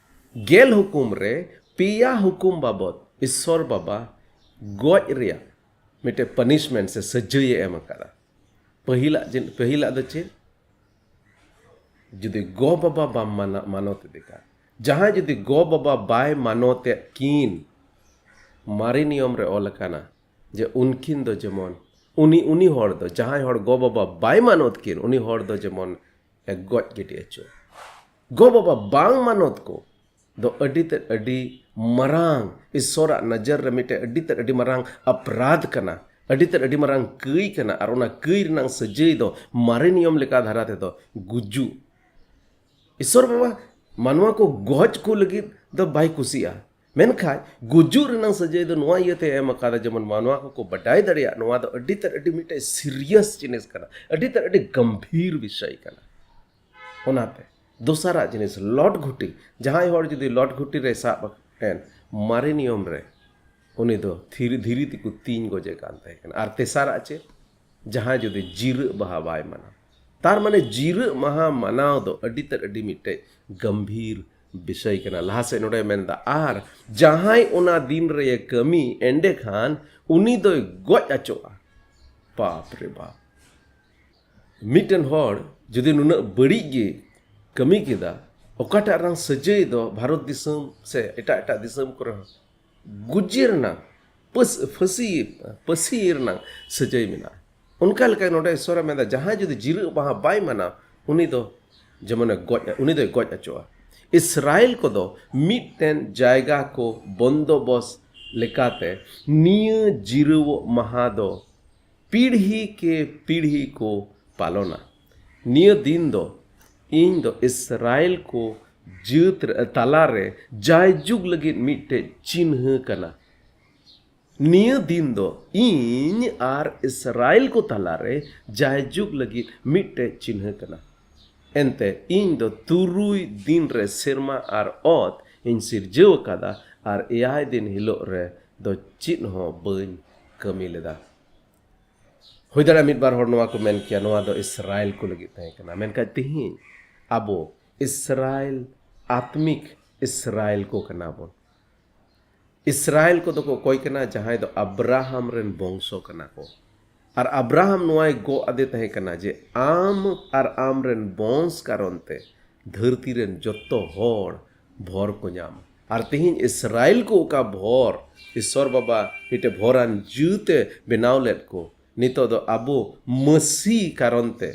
ᱜᱮᱞ ᱦᱩᱠᱩᱢ ᱨᱮ ᱯᱮᱭᱟ ᱦᱩᱠᱩᱢ ᱵᱟᱵᱚᱛ ᱤᱥᱥᱚᱨ ᱵᱟᱵᱟ ᱜᱚᱡ ᱨᱮᱭᱟᱜ ᱢᱤᱫᱴᱮᱡ ᱯᱟᱱᱤᱥᱢᱮᱱᱴ ᱥᱮ ᱥᱟᱹᱡᱟᱹᱭᱮ ᱮᱢ ᱟᱠᱟᱫᱟ᱾ ᱯᱟᱹᱦᱤᱞᱟᱜ ᱡᱮ-, ᱯᱟᱹᱦᱤᱞᱟᱜ ᱫᱚ ᱪᱮᱫ? ᱡᱩᱫᱤ ᱜᱚ ᱵᱟᱵᱟ ᱵᱟᱢ ᱢᱟᱱᱟ ᱢᱟᱱᱚᱛ ᱤᱫᱤ ᱠᱷᱟᱱ, ᱡᱟᱦᱟᱸᱭ ᱡᱩᱫᱤ ᱜᱚ ᱵᱟᱵᱟ ᱵᱟᱭ ᱢᱟᱱᱚᱛ ᱮᱫ ᱠᱤᱱ, ᱢᱟᱨᱮ ᱱᱤᱭᱚᱢ ᱨᱮ ᱚᱞ ᱟᱠᱟᱱᱟ ᱡᱮ ᱩᱱᱠᱤᱱ ᱫᱚ ᱡᱮᱢᱚᱱ, ᱩᱱᱤ ᱩᱱᱤ ᱦᱚᱲ ᱫᱚ, ᱡᱟᱦᱟᱸᱭ ᱦᱚᱲ ᱜᱚ ᱵᱟᱵᱟ ᱵᱟᱭ ᱢᱟᱱᱚᱛ ᱠᱤᱱ, ᱩᱱᱤ ᱦᱚᱲ ᱫᱚ ᱡᱮᱢᱚᱱ ᱮ ᱜᱚᱡ ᱜᱤᱰᱤ ᱦᱚᱪᱚ᱾ ᱜᱚ ᱵᱟᱵᱟ ᱵᱟᱝ ᱢᱟᱱᱚᱛ ᱠᱚ ᱫᱚ ᱟᱹᱰᱤ ᱛᱮᱫ ᱟᱹᱰᱤ ᱢᱟᱨᱟᱝ, ᱤᱥᱥᱚᱨᱟᱜ ᱱᱚᱡᱚᱨ ᱨᱮ ᱢᱤᱫᱴᱮᱱ ᱟᱹᱰᱤ ᱛᱮᱫ ᱟᱹᱰᱤ ᱢᱟᱨᱟᱝ ᱚᱯᱨᱟᱫᱷ ᱠᱟᱱᱟ, ᱟᱹᱰᱤ ᱛᱮᱫ ᱟᱹᱰᱤ ᱢᱟᱨᱟᱝ ᱠᱟᱹᱭ ᱠᱟᱱᱟ᱾ ᱟᱨ ᱚᱱᱟ ᱠᱟᱹᱭ ᱨᱮᱱᱟᱜ ᱥᱟᱹᱡᱟᱹᱭ ᱫᱚ ᱢᱟᱨᱮ ᱱᱤᱭᱚᱢ ᱞᱮᱠᱟ ᱫᱷᱟᱨᱟ ᱛᱮᱫᱚ ᱜᱩᱡᱩᱜ᱾ ᱤᱥᱥᱚᱨ ᱵᱟᱵᱟ ᱢᱟᱱᱣᱟ ᱠᱚ ᱜᱚᱡ ᱠᱚ ᱞᱟᱹᱜᱤᱫ ᱫᱚ ᱵᱟᱭ ᱠᱩᱥᱤᱜᱼᱟ, ᱢᱮᱱᱠᱷᱟᱱ ᱜᱩᱡᱩᱜ ᱨᱮᱱᱟᱜ ᱥᱟᱹᱡᱟᱹᱭ ᱫᱚ ᱱᱚᱣᱟ ᱤᱭᱟᱹᱛᱮ ᱮᱢ ᱟᱠᱟᱫᱟ, ᱡᱮᱢᱚᱱ ᱢᱟᱱᱣᱟ ᱠᱚᱠᱚ ᱵᱟᱰᱟᱭ ᱫᱟᱲᱮᱭᱟᱜ ᱱᱚᱣᱟ ᱫᱚ ᱟᱹᱰᱤ ᱛᱮᱫ ᱟᱹᱰᱤ ᱢᱤᱫᱴᱮᱡ ᱥᱤᱨᱤᱭᱟᱥ ᱡᱤᱱᱤᱥ ᱠᱟᱱᱟ, ᱟᱹᱰᱤ ᱛᱮᱫ ᱟᱹᱰᱤ ᱜᱟᱢᱵᱷᱤᱨ ᱵᱤᱥᱚᱭ ᱠᱟᱱᱟ᱾ ᱚᱱᱟᱛᱮ ᱫᱚᱥᱟᱨᱟᱜ ᱡᱤᱱᱤᱥ, ᱞᱚᱴ ᱜᱷᱩᱴᱤ᱾ ᱡᱟᱦᱟᱸᱭ ᱦᱚᱲ ᱡᱩᱫᱤ ᱞᱚᱴ ᱜᱷᱩᱴᱤ ᱨᱮ ᱥᱟᱵ ᱮᱱ ᱢᱟᱨᱮ ᱱᱤᱭᱚᱢ ᱨᱮ, ᱩᱱᱤ ᱫᱚ ᱫᱷᱤᱨᱤ, ᱫᱷᱤᱨᱤ ᱛᱮᱠᱚ ᱛᱤᱧ ᱜᱚᱡᱮ ᱠᱟᱱ ᱛᱟᱦᱮᱸ ᱠᱟᱱᱟ᱾ ᱟᱨ ᱛᱮᱥᱟᱨᱟᱜ ᱪᱮᱫ? ᱡᱟᱦᱟᱸᱭ ᱡᱩᱫᱤ ᱡᱤᱨᱟᱹᱜ ᱢᱟᱦᱟ ᱵᱟᱭ ᱢᱟᱱᱟᱣ᱾ ᱛᱟᱨ ᱢᱟᱱᱮ ᱡᱤᱨᱟᱹᱜ ᱢᱟᱦᱟ ᱢᱟᱱᱟᱣ ᱫᱚ ᱟᱹᱰᱤ ᱛᱮᱫ ᱟᱹᱰᱤ ᱢᱤᱫᱴᱮᱡ ᱜᱟᱢᱵᱷᱤᱨ ᱵᱤᱥᱚᱭ ᱠᱟᱱᱟ᱾ ᱞᱟᱦᱟ ᱥᱮᱫ ᱱᱚᱰᱮ ᱢᱮᱱᱫᱟ, ᱟᱨ ᱡᱟᱦᱟᱸᱭ ᱚᱱᱟ ᱫᱤᱱ ᱨᱮᱭᱮ ᱠᱟᱹᱢᱤ, ᱮᱸᱰᱮᱠᱷᱟᱱ ᱩᱱᱤ ᱫᱚᱭ ᱜᱚᱡ ᱟᱪᱚᱜᱼᱟ᱾ ᱵᱟᱯ ᱨᱮ ᱵᱟᱯ! ᱢᱤᱫᱴᱮᱱ ᱦᱚᱲ ᱡᱩᱫᱤ ᱱᱩᱱᱟᱹᱜ ᱵᱟᱹᱲᱤᱡ ᱜᱮ ᱠᱟᱹᱢᱤ ᱠᱮᱫᱟ, ᱚᱠᱟᱴᱟᱜ ᱨᱮᱱᱟᱜ ᱥᱟᱹᱡᱟᱹᱭ ᱫᱚ ᱵᱷᱟᱨᱚᱛ ᱫᱤᱥᱚᱢ ᱥᱮ ᱮᱴᱟᱜ ᱮᱴᱟᱜ ᱫᱤᱥᱚᱢ ᱠᱚᱨᱮ ᱦᱚᱸ ᱜᱩᱡᱮ ᱨᱮᱱᱟᱜ, ᱯᱟᱹᱥ-, ᱯᱷᱟᱹᱥᱤ, ᱯᱟᱹᱥᱤ ᱨᱮᱱᱟᱜ ᱥᱟᱹᱡᱟᱹᱭ ᱢᱮᱱᱟᱜᱼᱟ᱾ ᱚᱱᱠᱟ ᱞᱮᱠᱟ ᱱᱚᱰᱮ ᱤᱥᱥᱚᱨᱮ ᱢᱮᱱᱫᱟ, ᱡᱟᱦᱟᱸᱭ ᱡᱩᱫᱤ ᱡᱤᱨᱟᱹᱜ ᱢᱟᱦᱟ ᱵᱟᱭ ᱢᱟᱱᱟᱣ, ᱩᱱᱤ ᱫᱚ ᱡᱮᱢᱚᱱᱮ ᱜᱚᱡ, ᱩᱱᱤ ᱫᱚᱭ ᱜᱚᱡ ᱦᱚᱪᱚᱜᱼᱟ᱾ ᱤᱥᱨᱟᱭᱮᱞ ᱠᱚᱫᱚ ᱢᱤᱫᱴᱮᱱ ᱡᱟᱭᱜᱟ ᱠᱚ ᱵᱚᱱᱫᱚᱵᱚᱥ ᱞᱮᱠᱟᱛᱮ ᱱᱤᱭᱟᱹ ᱡᱤᱨᱟᱹᱣᱚᱜ ᱢᱟᱦᱟ ᱫᱚ ᱯᱤᱲᱦᱤ ᱠᱮ ᱯᱤᱲᱦᱤ ᱠᱚ ᱯᱟᱞᱚᱱᱟ᱾ ᱱᱤᱭᱟᱹ ᱫᱤᱱ ᱫᱚ ᱤᱧ ᱫᱚ ᱤᱥᱨᱟᱭᱮᱞ ᱠᱚ ᱡᱟᱹᱛ ᱨᱮ, ᱛᱟᱞᱟᱨᱮ ᱡᱟᱭᱡᱩᱜᱽ ᱞᱟᱹᱜᱤᱫ ᱢᱤᱫᱴᱮᱡ ᱪᱤᱱᱦᱟᱹ ᱠᱟᱱᱟ᱾ ᱱᱤᱭᱟᱹ ᱫᱤᱱ ᱫᱚ ᱤᱧ ᱟᱨ ᱤᱥᱨᱟᱭᱮᱞ ᱠᱚ ᱛᱟᱞᱟᱨᱮ ᱡᱟᱭᱡᱩᱜᱽ ᱞᱟᱹᱜᱤᱫ ᱢᱤᱫᱴᱮᱡ ᱪᱤᱱᱦᱟᱹ ᱠᱟᱱᱟ᱾ ᱮᱱᱛᱮ ᱤᱧ ᱫᱚ ᱛᱩᱨᱩᱭ ᱫᱤᱱ ᱨᱮ ᱥᱮᱨᱢᱟ ᱟᱨ ᱚᱛ ᱤᱧ ᱥᱤᱨᱡᱟᱹᱣ ᱟᱠᱟᱫᱟ, ᱟᱨ ᱮᱭᱟᱭ ᱫᱤᱱ ᱦᱤᱞᱳᱜ ᱨᱮ ᱫᱚ ᱪᱮᱫ ᱦᱚᱸ ᱵᱟᱹᱧ ᱠᱟᱹᱢᱤ ᱞᱮᱫᱟ᱾ ᱦᱩᱭ ᱫᱟᱲᱮᱭᱟᱜᱼᱟ ᱢᱤᱫ ᱵᱟᱨ ᱦᱚᱲ ᱱᱚᱣᱟ ᱠᱚ ᱢᱮᱱ ᱠᱮᱭᱟ, ᱱᱚᱣᱟ ᱫᱚ ᱤᱥᱨᱟᱭᱮᱞ ᱠᱚ ᱞᱟᱹᱜᱤᱫ ᱛᱟᱦᱮᱸ ᱠᱟᱱᱟ, ᱢᱮᱱᱠᱷᱟᱱ ᱛᱮᱦᱮᱧ ᱟᱵᱚ ᱤᱥᱨᱟᱭᱮᱞ, ᱟᱛᱢᱤᱠ ᱤᱥᱨᱟᱭᱮᱞ ᱠᱚ ᱠᱟᱱᱟ ᱵᱚᱱ᱾ ᱤᱥᱨᱟᱭᱮᱞ ᱠᱚᱫᱚ ᱠᱚ ᱚᱠᱚᱭ ᱠᱟᱱᱟ? ᱡᱟᱦᱟᱸᱭ ᱫᱚ ᱟᱵᱨᱟᱦᱟᱢ ᱨᱮᱱ ᱵᱚᱝᱥᱚ ᱠᱟᱱᱟ ᱠᱚ᱾ ᱟᱨ ᱟᱵᱨᱟᱦᱟᱢ ᱱᱚᱣᱟᱭ ᱜᱚᱜ ᱟᱫᱮ ᱛᱟᱦᱮᱸ ᱠᱟᱱᱟ ᱡᱮ ᱟᱢ ᱟᱨ ᱟᱢ ᱨᱮᱱ ᱵᱚᱝᱥ ᱠᱟᱨᱚᱱ ᱛᱮ ᱫᱷᱟᱹᱨᱛᱤ ᱨᱮᱱ ᱡᱚᱛᱚ ᱦᱚᱲ ᱵᱷᱚᱨ ᱠᱚ ᱧᱟᱢᱟ᱾ ᱟᱨ ᱛᱮᱦᱮᱧ ᱤᱥᱨᱟᱭᱮᱞ ᱠᱚ ᱚᱠᱟ ᱵᱷᱚᱨ ᱤᱥᱥᱚᱨ ᱵᱟᱵᱟ ᱢᱤᱫᱴᱮᱱ ᱵᱷᱚᱨᱟᱱ ᱡᱤᱣᱤ ᱛᱮ ᱵᱮᱱᱟᱣ ᱞᱮᱫ ᱠᱚ, ᱱᱤᱛᱚᱜ ᱫᱚ ᱟᱵᱚ ᱢᱟᱹᱥᱤ ᱠᱟᱨᱚᱱ ᱛᱮ,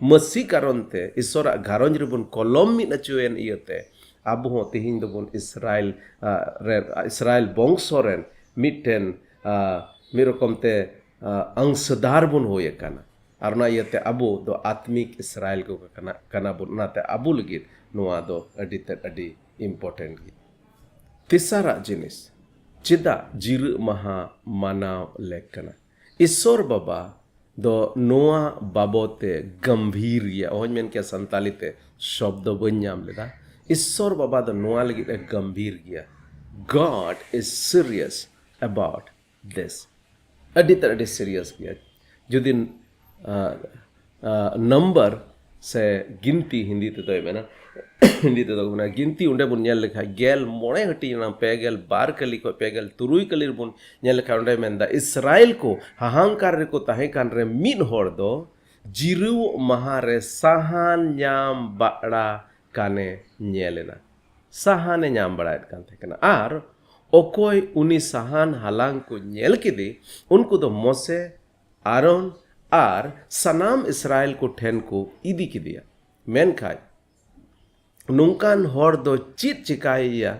ᱢᱟᱹᱥᱤ ᱠᱟᱨᱚᱱ ᱛᱮ ᱤᱥᱥᱚᱨᱟᱜ ᱜᱷᱟᱨᱚᱸᱡᱽ ᱨᱮᱵᱚᱱ ᱠᱚᱞᱚᱢ ᱢᱤᱫ ᱦᱚᱪᱚᱭᱮᱱ ᱤᱭᱟᱹᱛᱮ ᱟᱵᱚ ᱦᱚᱸ ᱛᱮᱦᱮᱧ ᱫᱚᱵᱚᱱ ᱤᱥᱨᱟᱭᱮᱞ, ᱟ, ᱨᱮ, ᱤᱥᱨᱟᱭᱮᱞ ᱵᱚᱝᱥᱚ ᱨᱮᱱ ᱢᱤᱫᱴᱮᱱ, ᱟ, ᱢᱤᱫ ᱨᱚᱠᱚᱢ ᱛᱮ, ᱟ, ᱚᱝᱥᱚᱫᱟᱨ ᱵᱚᱱ ᱦᱩᱭ ᱟᱠᱟᱱᱟ᱾ ᱟᱨ ᱚᱱᱟ ᱤᱭᱟᱹᱛᱮ ᱟᱵᱚ ᱫᱚ ᱟᱛᱢᱤᱠ ᱤᱥᱨᱟᱭᱮᱞ ᱠᱚ ᱠᱟᱱᱟ, ᱠᱟᱱᱟ ᱵᱚᱱ᱾ ᱚᱱᱟᱛᱮ ᱟᱵᱚ ᱞᱟᱹᱜᱤᱫ ᱱᱚᱣᱟ ᱫᱚ ᱟᱹᱰᱤ ᱛᱮᱫ ᱟᱹᱰᱤ important ᱜᱮ᱾ ᱛᱮᱥᱟᱨᱟᱜ ᱡᱤᱱᱤᱥ, ᱪᱮᱫᱟᱜ ᱡᱤᱨᱟᱹᱜ ᱢᱟᱦᱟ ᱢᱟᱱᱟᱣ ᱞᱮᱠ ᱠᱟᱱᱟ? ᱤᱥᱥᱚᱨ ᱵᱟᱵᱟ ᱫᱚ ᱱᱚᱣᱟ ᱵᱟᱵᱚᱛ ᱛᱮ ᱜᱟᱢᱵᱷᱤᱨ ᱜᱮᱭᱟ᱾ ᱚᱦᱚᱧ ᱢᱮᱱ ᱠᱮᱭᱟ ᱥᱟᱱᱛᱟᱞᱤ ᱛᱮ ᱥᱚᱵᱫᱚ ᱵᱟᱹᱧ ᱧᱟᱢ ᱞᱮᱫᱟ᱾ ᱤᱥᱥᱚᱨ ᱵᱟᱵᱟ ᱫᱚ ᱱᱚᱣᱟ ᱞᱟᱹᱜᱤᱫ ᱮ ᱜᱟᱢᱵᱷᱤᱨ ᱜᱮᱭᱟ᱾ God is serious about this. ᱟᱹᱰᱤ ᱛᱮᱫ ᱟᱹᱰᱤ serious ᱜᱮᱭᱟ᱾ ᱡᱩᱫᱤ, ᱟ, ᱟ, number ᱥᱮ ᱜᱤᱱᱛᱤ ᱦᱤᱱᱫᱤ ᱛᱮᱫᱚᱭ ᱢᱮᱱᱟ, ᱦᱤᱱᱫᱤ ᱛᱮᱫᱚ ᱠᱚ ᱢᱮᱱᱟ ᱜᱤᱱᱛᱤ, ᱚᱸᱰᱮ ᱵᱚᱱ ᱧᱮᱞ ᱞᱮᱠᱷᱟᱱ ᱜᱮᱞ ᱢᱚᱬᱮ ᱦᱟᱹᱴᱤᱧ ᱨᱮᱱᱟᱜ ᱯᱮ ᱜᱮᱞ ᱵᱟᱨ ᱠᱟᱹᱞᱤ ᱠᱷᱚᱱ ᱯᱮ ᱜᱮᱞ ᱛᱩᱨᱩᱭ ᱠᱟᱹᱞᱤ ᱨᱮᱵᱚᱱ ᱧᱮᱞ ᱞᱮᱠᱷᱟᱱ ᱚᱸᱰᱮ ᱢᱮᱱᱫᱟ, ᱤᱥᱨᱟᱭᱮᱞ ᱠᱚ ᱦᱟᱦᱟᱝᱠᱟᱨ ᱨᱮᱠᱚ ᱛᱟᱦᱮᱸ ᱠᱟᱱ ᱨᱮ ᱢᱤᱫ ᱦᱚᱲ ᱫᱚ ᱡᱤᱨᱟᱹᱣ ᱢᱟᱦᱟ ᱨᱮ ᱥᱟᱦᱟᱱ ᱧᱟᱢ ᱵᱟᱲᱟ ᱠᱟᱱᱮ ᱧᱮᱞ ᱮᱱᱟ᱾ ᱥᱟᱦᱟᱱᱮ ᱧᱟᱢ ᱵᱟᱲᱟᱭᱮᱫ ᱠᱟᱱ ᱛᱟᱦᱮᱸ ᱠᱟᱱᱟ᱾ ᱟᱨ ᱚᱠᱚᱭ ᱩᱱᱤ ᱥᱟᱦᱟᱱ ᱦᱟᱞᱟᱝ ᱠᱚ ᱧᱮᱞ ᱠᱮᱫᱮ, ᱩᱱᱠᱩ ᱫᱚ ᱢᱚᱥᱮ, ᱟᱨᱚᱱ ᱟᱨ ᱥᱟᱱᱟᱢ ᱤᱥᱨᱟᱭᱮᱞ ᱠᱚ ᱴᱷᱮᱱ ᱠᱚ ᱤᱫᱤ ᱠᱮᱫᱮᱭᱟ᱾ ᱢᱮᱱᱠᱷᱟᱡ ᱱᱚᱝᱠᱟᱱ ᱦᱚᱲ ᱫᱚ ᱪᱮᱫ ᱪᱤᱠᱟᱭᱮᱭᱟ,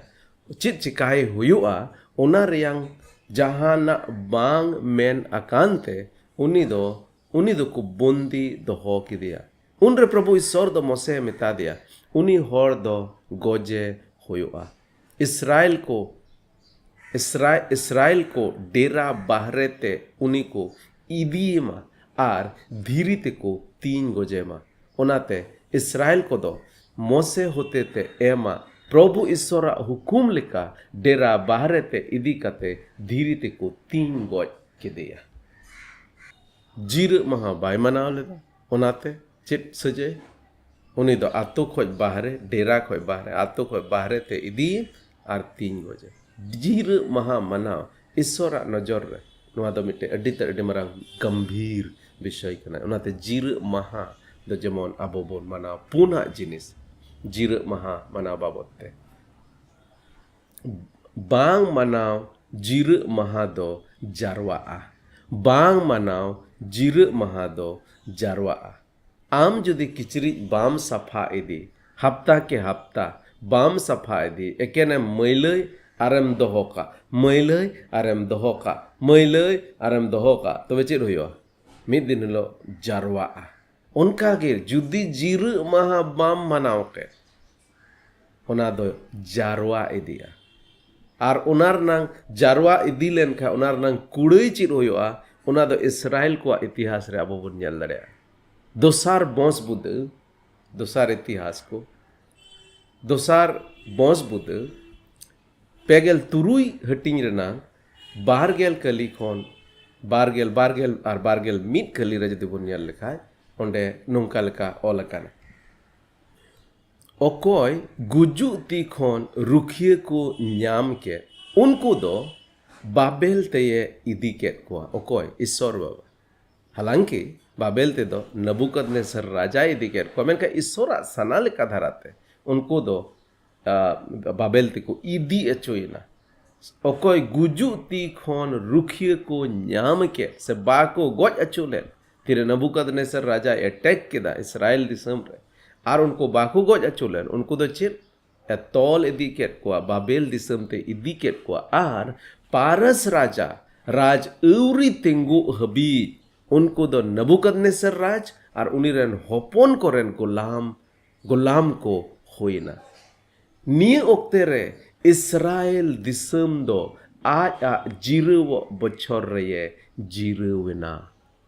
ᱪᱮᱫ ᱪᱤᱠᱟᱭ ᱦᱩᱭᱩᱜᱼᱟ, ᱚᱱᱟ ᱨᱮᱭᱟᱝ ᱡᱟᱦᱟᱱᱟᱜ ᱵᱟᱝ ᱢᱮᱱ ᱟᱠᱟᱱ ᱛᱮ ᱩᱱᱤ ᱫᱚ, ᱩᱱᱤ ᱫᱚᱠᱚ ᱵᱚᱱᱫᱤ ᱫᱚᱦᱚ ᱠᱮᱫᱮᱭᱟ᱾ ᱩᱱᱨᱮ ᱯᱨᱚᱵᱷᱩ ᱤᱥᱥᱚᱨ ᱫᱚ ᱢᱚᱥᱮ ᱢᱮᱛᱟ ᱫᱮᱭᱟ, ᱩᱱᱤ ᱦᱚᱲ ᱫᱚ ᱜᱚᱡᱮ ᱦᱩᱭᱩᱜᱼᱟ᱾ ᱤᱥᱨᱟᱭᱮᱞ ᱠᱚ, ᱤᱥᱨᱟ-, ᱤᱥᱨᱟᱭᱮᱞ ᱠᱚ ᱰᱮᱨᱟ ᱵᱟᱦᱨᱮ ᱛᱮ ᱩᱱᱤ ᱠᱚ ᱤᱫᱤᱭᱮᱢᱟ ᱟᱨ ᱫᱷᱤᱨᱤ ᱛᱮᱠᱚ ᱛᱤᱧ ᱜᱚᱡᱮᱢᱟ᱾ ᱚᱱᱟᱛᱮ ᱤᱥᱨᱟᱭᱮᱞ ᱠᱚᱫᱚ ᱢᱚᱥᱮ ᱦᱚᱛᱮᱛᱮ ᱮᱢᱟ ᱯᱨᱚᱵᱷᱩ ᱤᱥᱥᱚᱨᱟᱜ ᱦᱩᱠᱩᱢ ᱞᱮᱠᱟ ᱰᱮᱨᱟ ᱵᱟᱦᱨᱮ ᱛᱮ ᱤᱫᱤ ᱠᱟᱛᱮ ᱫᱷᱤᱨᱤ ᱛᱮᱠᱚ ᱛᱤᱧ ᱜᱚᱡ ᱠᱮᱫᱮᱭᱟ᱾ ᱡᱤᱨᱟᱹᱜ ᱢᱟᱦᱟ ᱵᱟᱭ ᱢᱟᱱᱟᱣ ᱞᱮᱫᱟ᱾ ᱚᱱᱟᱛᱮ ᱪᱮᱫ ᱥᱟᱹᱡᱟᱹᱭ? ᱩᱱᱤ ᱫᱚ ᱟᱛᱳ ᱠᱷᱚᱡ ᱵᱟᱦᱨᱮ, ᱰᱮᱨᱟ ᱠᱷᱚᱡ ᱵᱟᱦᱨᱮ, ᱟᱛᱳ ᱠᱷᱚᱡ ᱵᱟᱦᱨᱮ ᱛᱮ ᱤᱫᱤᱭᱮ ᱟᱨ ᱛᱤᱧ ᱜᱚᱡᱮ᱾ ᱡᱤᱨᱟᱹᱜ ᱢᱟᱦᱟ ᱢᱟᱱᱟᱣ ᱤᱥᱥᱚᱨᱟᱜ ᱱᱚᱡᱚᱨ ᱨᱮ ᱱᱚᱣᱟ ᱫᱚ ᱢᱤᱫᱴᱮᱱ ᱟᱹᱰᱤ ᱛᱮᱫ ᱟᱹᱰᱤ ᱢᱟᱨᱟᱝ ᱜᱟᱢᱵᱷᱤᱨ ᱵᱤᱥᱚᱭ ᱠᱟᱱᱟ᱾ ᱚᱱᱟᱛᱮ ᱡᱤᱨᱟᱹᱜ ᱢᱟᱦᱟ ᱫᱚ ᱡᱮᱢᱚᱱ ᱟᱵᱚ ᱵᱚᱱ ᱢᱟᱱᱟᱣ, ᱯᱩᱱᱟᱜ ᱡᱤᱱᱤᱥ ᱡᱤᱨᱟᱹᱜ ᱢᱟᱦᱟ ᱢᱟᱱᱟᱣ ᱵᱟᱵᱚᱫ ᱛᱮ, ᱵᱟᱝ ᱢᱟᱱᱟᱣ ᱡᱤᱨᱟᱹᱜ ᱢᱟᱦᱟ ᱫᱚ ᱡᱟᱨᱣᱟᱜᱼᱟ᱾ ᱵᱟᱝ ᱢᱟᱱᱟᱣ ᱡᱤᱨᱟᱹᱜ ᱢᱟᱦᱟ ᱫᱚ ᱡᱟᱨᱣᱟᱜᱼᱟ᱾ ᱟᱢ ᱡᱩᱫᱤ ᱠᱤᱪᱨᱤᱡ ᱵᱟᱢ ᱥᱟᱯᱷᱟ ᱤᱫᱤ, ᱦᱟᱯᱛᱟ ᱠᱮ ᱦᱟᱯᱛᱟ ᱵᱟᱢ ᱥᱟᱯᱷᱟ ᱤᱫᱤ, ᱮᱠᱮᱱᱮᱢ ᱢᱟᱹᱭᱞᱟᱹᱭ ᱟᱨᱮᱢ ᱫᱚᱦᱚ ᱠᱟᱜ, ᱢᱟᱹᱭᱞᱟᱹᱭ ᱟᱨᱮᱢ ᱫᱚᱦᱚ ᱠᱟᱜ, ᱢᱟᱹᱭᱞᱟᱹᱭ ᱟᱨᱮᱢ ᱫᱚᱦᱚ ᱠᱟᱜ, ᱛᱚᱵᱮ ᱪᱮᱫ ᱦᱩᱭᱩᱜᱼᱟ? ᱢᱤᱫ ᱫᱤᱱ ᱦᱤᱞᱳᱜ ᱡᱟᱨᱣᱟᱜᱼᱟ᱾ ᱚᱱᱠᱟᱜᱮ ᱡᱩᱫᱤ ᱡᱤᱨᱟᱹᱜ ᱢᱟᱦᱟ ᱵᱟᱢ ᱢᱟᱱᱟᱣ ᱠᱮᱫ, ᱚᱱᱟ ᱫᱚ ᱡᱟᱨᱣᱟ ᱤᱫᱤᱜᱼᱟ᱾ ᱟᱨ ᱚᱱᱟ ᱨᱮᱱᱟᱝ ᱡᱟᱨᱣᱟ ᱤᱫᱤ ᱞᱮᱱᱠᱷᱟᱱ ᱚᱱᱟ ᱨᱮᱱᱟᱝ ᱠᱩᱲᱟᱹᱭ ᱪᱮᱫ ᱦᱩᱭᱩᱜᱼᱟ? ᱚᱱᱟ ᱫᱚ ᱤᱥᱨᱟᱭᱮᱞ ᱠᱚᱣᱟᱜ ᱤᱛᱤᱦᱟᱥ ᱨᱮ ᱟᱵᱚ ᱵᱚᱱ ᱧᱮᱞ ᱫᱟᱲᱮᱭᱟᱜᱼᱟ᱾ ᱫᱚᱥᱟᱨ ᱵᱚᱸᱥ ᱵᱩᱫᱟᱹ, ᱫᱚᱥᱟᱨ ᱤᱛᱤᱦᱟᱥ ᱠᱚ, ᱫᱚᱥᱟᱨ ᱵᱚᱸᱥ ᱵᱩᱫᱟᱹ, ᱯᱮᱜᱮᱞ ᱛᱩᱨᱩᱭ ᱦᱟᱹᱴᱤᱧ ᱨᱮᱱᱟᱝ ᱵᱟᱨᱜᱮᱞ ᱠᱟᱹᱞᱤ ᱠᱷᱚᱱ ᱵᱟᱨᱜᱮᱞ, ᱵᱟᱨᱜᱮᱞ ᱟᱨ ᱵᱟᱨᱜᱮᱞ ᱢᱤᱫ ᱠᱟᱹᱞᱤ ᱨᱮ ᱡᱩᱫᱤ ᱵᱚᱱ ᱧᱮᱞ ᱞᱮᱠᱷᱟᱱ, ᱚᱸᱰᱮ ᱱᱚᱝᱠᱟ ᱞᱮᱠᱟ ᱚᱞ ᱟᱠᱟᱱᱟ, ᱚᱠᱚᱭ ᱜᱩᱡᱩᱜ ᱛᱤ ᱠᱷᱚᱱ ᱨᱩᱠᱷᱤᱭᱟᱹ ᱠᱚ ᱧᱟᱢ ᱠᱮᱫ, ᱩᱱᱠᱩ ᱫᱚ ᱵᱟᱵᱮᱞ ᱛᱮᱭᱮ ᱤᱫᱤ ᱠᱮᱫ ᱠᱚᱣᱟ᱾ ᱚᱠᱚᱭ? ᱤᱥᱥᱚᱨ ᱵᱟᱵᱟ᱾ ᱦᱟᱞᱟᱝᱠᱤ ᱵᱟᱵᱮᱞ ᱛᱮᱫᱚ ᱱᱟᱵᱩᱠᱟᱫᱱᱮᱥᱟᱨ ᱨᱟᱡᱟᱭ ᱤᱫᱤ ᱠᱮᱫ ᱠᱚᱣᱟ, ᱢᱮᱱᱠᱷᱟᱱ ᱤᱥᱥᱚᱨᱟᱜ ᱥᱟᱱᱟ ᱞᱮᱠᱟ ᱫᱷᱟᱨᱟᱛᱮ ᱩᱱᱠᱩ ᱫᱚ, ᱟ, ᱵᱟᱵᱮᱞ ᱛᱮᱠᱚ ᱤᱫᱤ ᱚᱪᱚᱭᱮᱱᱟ᱾ ᱚᱠᱚᱭ ᱜᱩᱡᱩᱜ ᱛᱤ ᱠᱷᱚᱱ ᱨᱩᱠᱷᱤᱭᱟᱹ ᱠᱚ ᱧᱟᱢ ᱠᱮᱫ ᱥᱮ ᱵᱟᱠᱚ ᱜᱚᱡ ᱚᱪᱚ ᱞᱮᱫ, ᱛᱤᱨᱮ ᱱᱟᱵᱩᱠᱟᱫᱱᱮᱥᱟᱨ ᱨᱟᱡᱟᱭ ᱮᱴᱮᱠ ᱠᱮᱫᱟ ᱤᱥᱨᱟᱭᱮᱞ ᱫᱤᱥᱚᱢ ᱨᱮ, ᱟᱨ ᱩᱱᱠᱩ ᱵᱟᱠᱚ ᱜᱚᱡ ᱚᱪᱚ ᱞᱮᱱ, ᱩᱱᱠᱩ ᱫᱚ ᱪᱮᱫ? ᱮ ᱛᱚᱞ ᱤᱫᱤ ᱠᱮᱫ ᱠᱚᱣᱟ, ᱵᱟᱵᱮᱞ ᱫᱤᱥᱚᱢ ᱛᱮ ᱤᱫᱤ ᱠᱮᱫ ᱠᱚᱣᱟ, ᱟᱨ ᱯᱟᱨᱟᱥ ᱨᱟᱡᱟ ᱨᱟᱡᱽ ᱟᱹᱣᱨᱤ ᱛᱤᱸᱜᱩᱜ ᱦᱟᱹᱵᱤᱡ ᱩᱱᱠᱩ ᱫᱚ ᱱᱟᱵᱩᱠᱟᱫᱱᱮᱥᱟᱨ ᱨᱟᱡᱽ ᱟᱨ ᱩᱱᱤ ᱨᱮᱱ ᱦᱚᱯᱚᱱ ᱠᱚᱨᱮᱱ ᱜᱳᱞᱟᱢ, ᱜᱳᱞᱟᱢ ᱠᱚ ᱦᱩᱭᱱᱟ᱾ ᱱᱤᱭᱟᱹ ᱚᱠᱛᱮ ᱨᱮ ᱤᱥᱨᱟᱭᱮᱞ ᱫᱤᱥᱚᱢ ᱫᱚ ᱟᱡ ᱟᱜ ᱡᱤᱨᱟᱹᱣᱚᱜ ᱵᱚᱪᱷᱚᱨ ᱨᱮᱭᱮ ᱡᱤᱨᱟᱹᱣ ᱮᱱᱟ᱾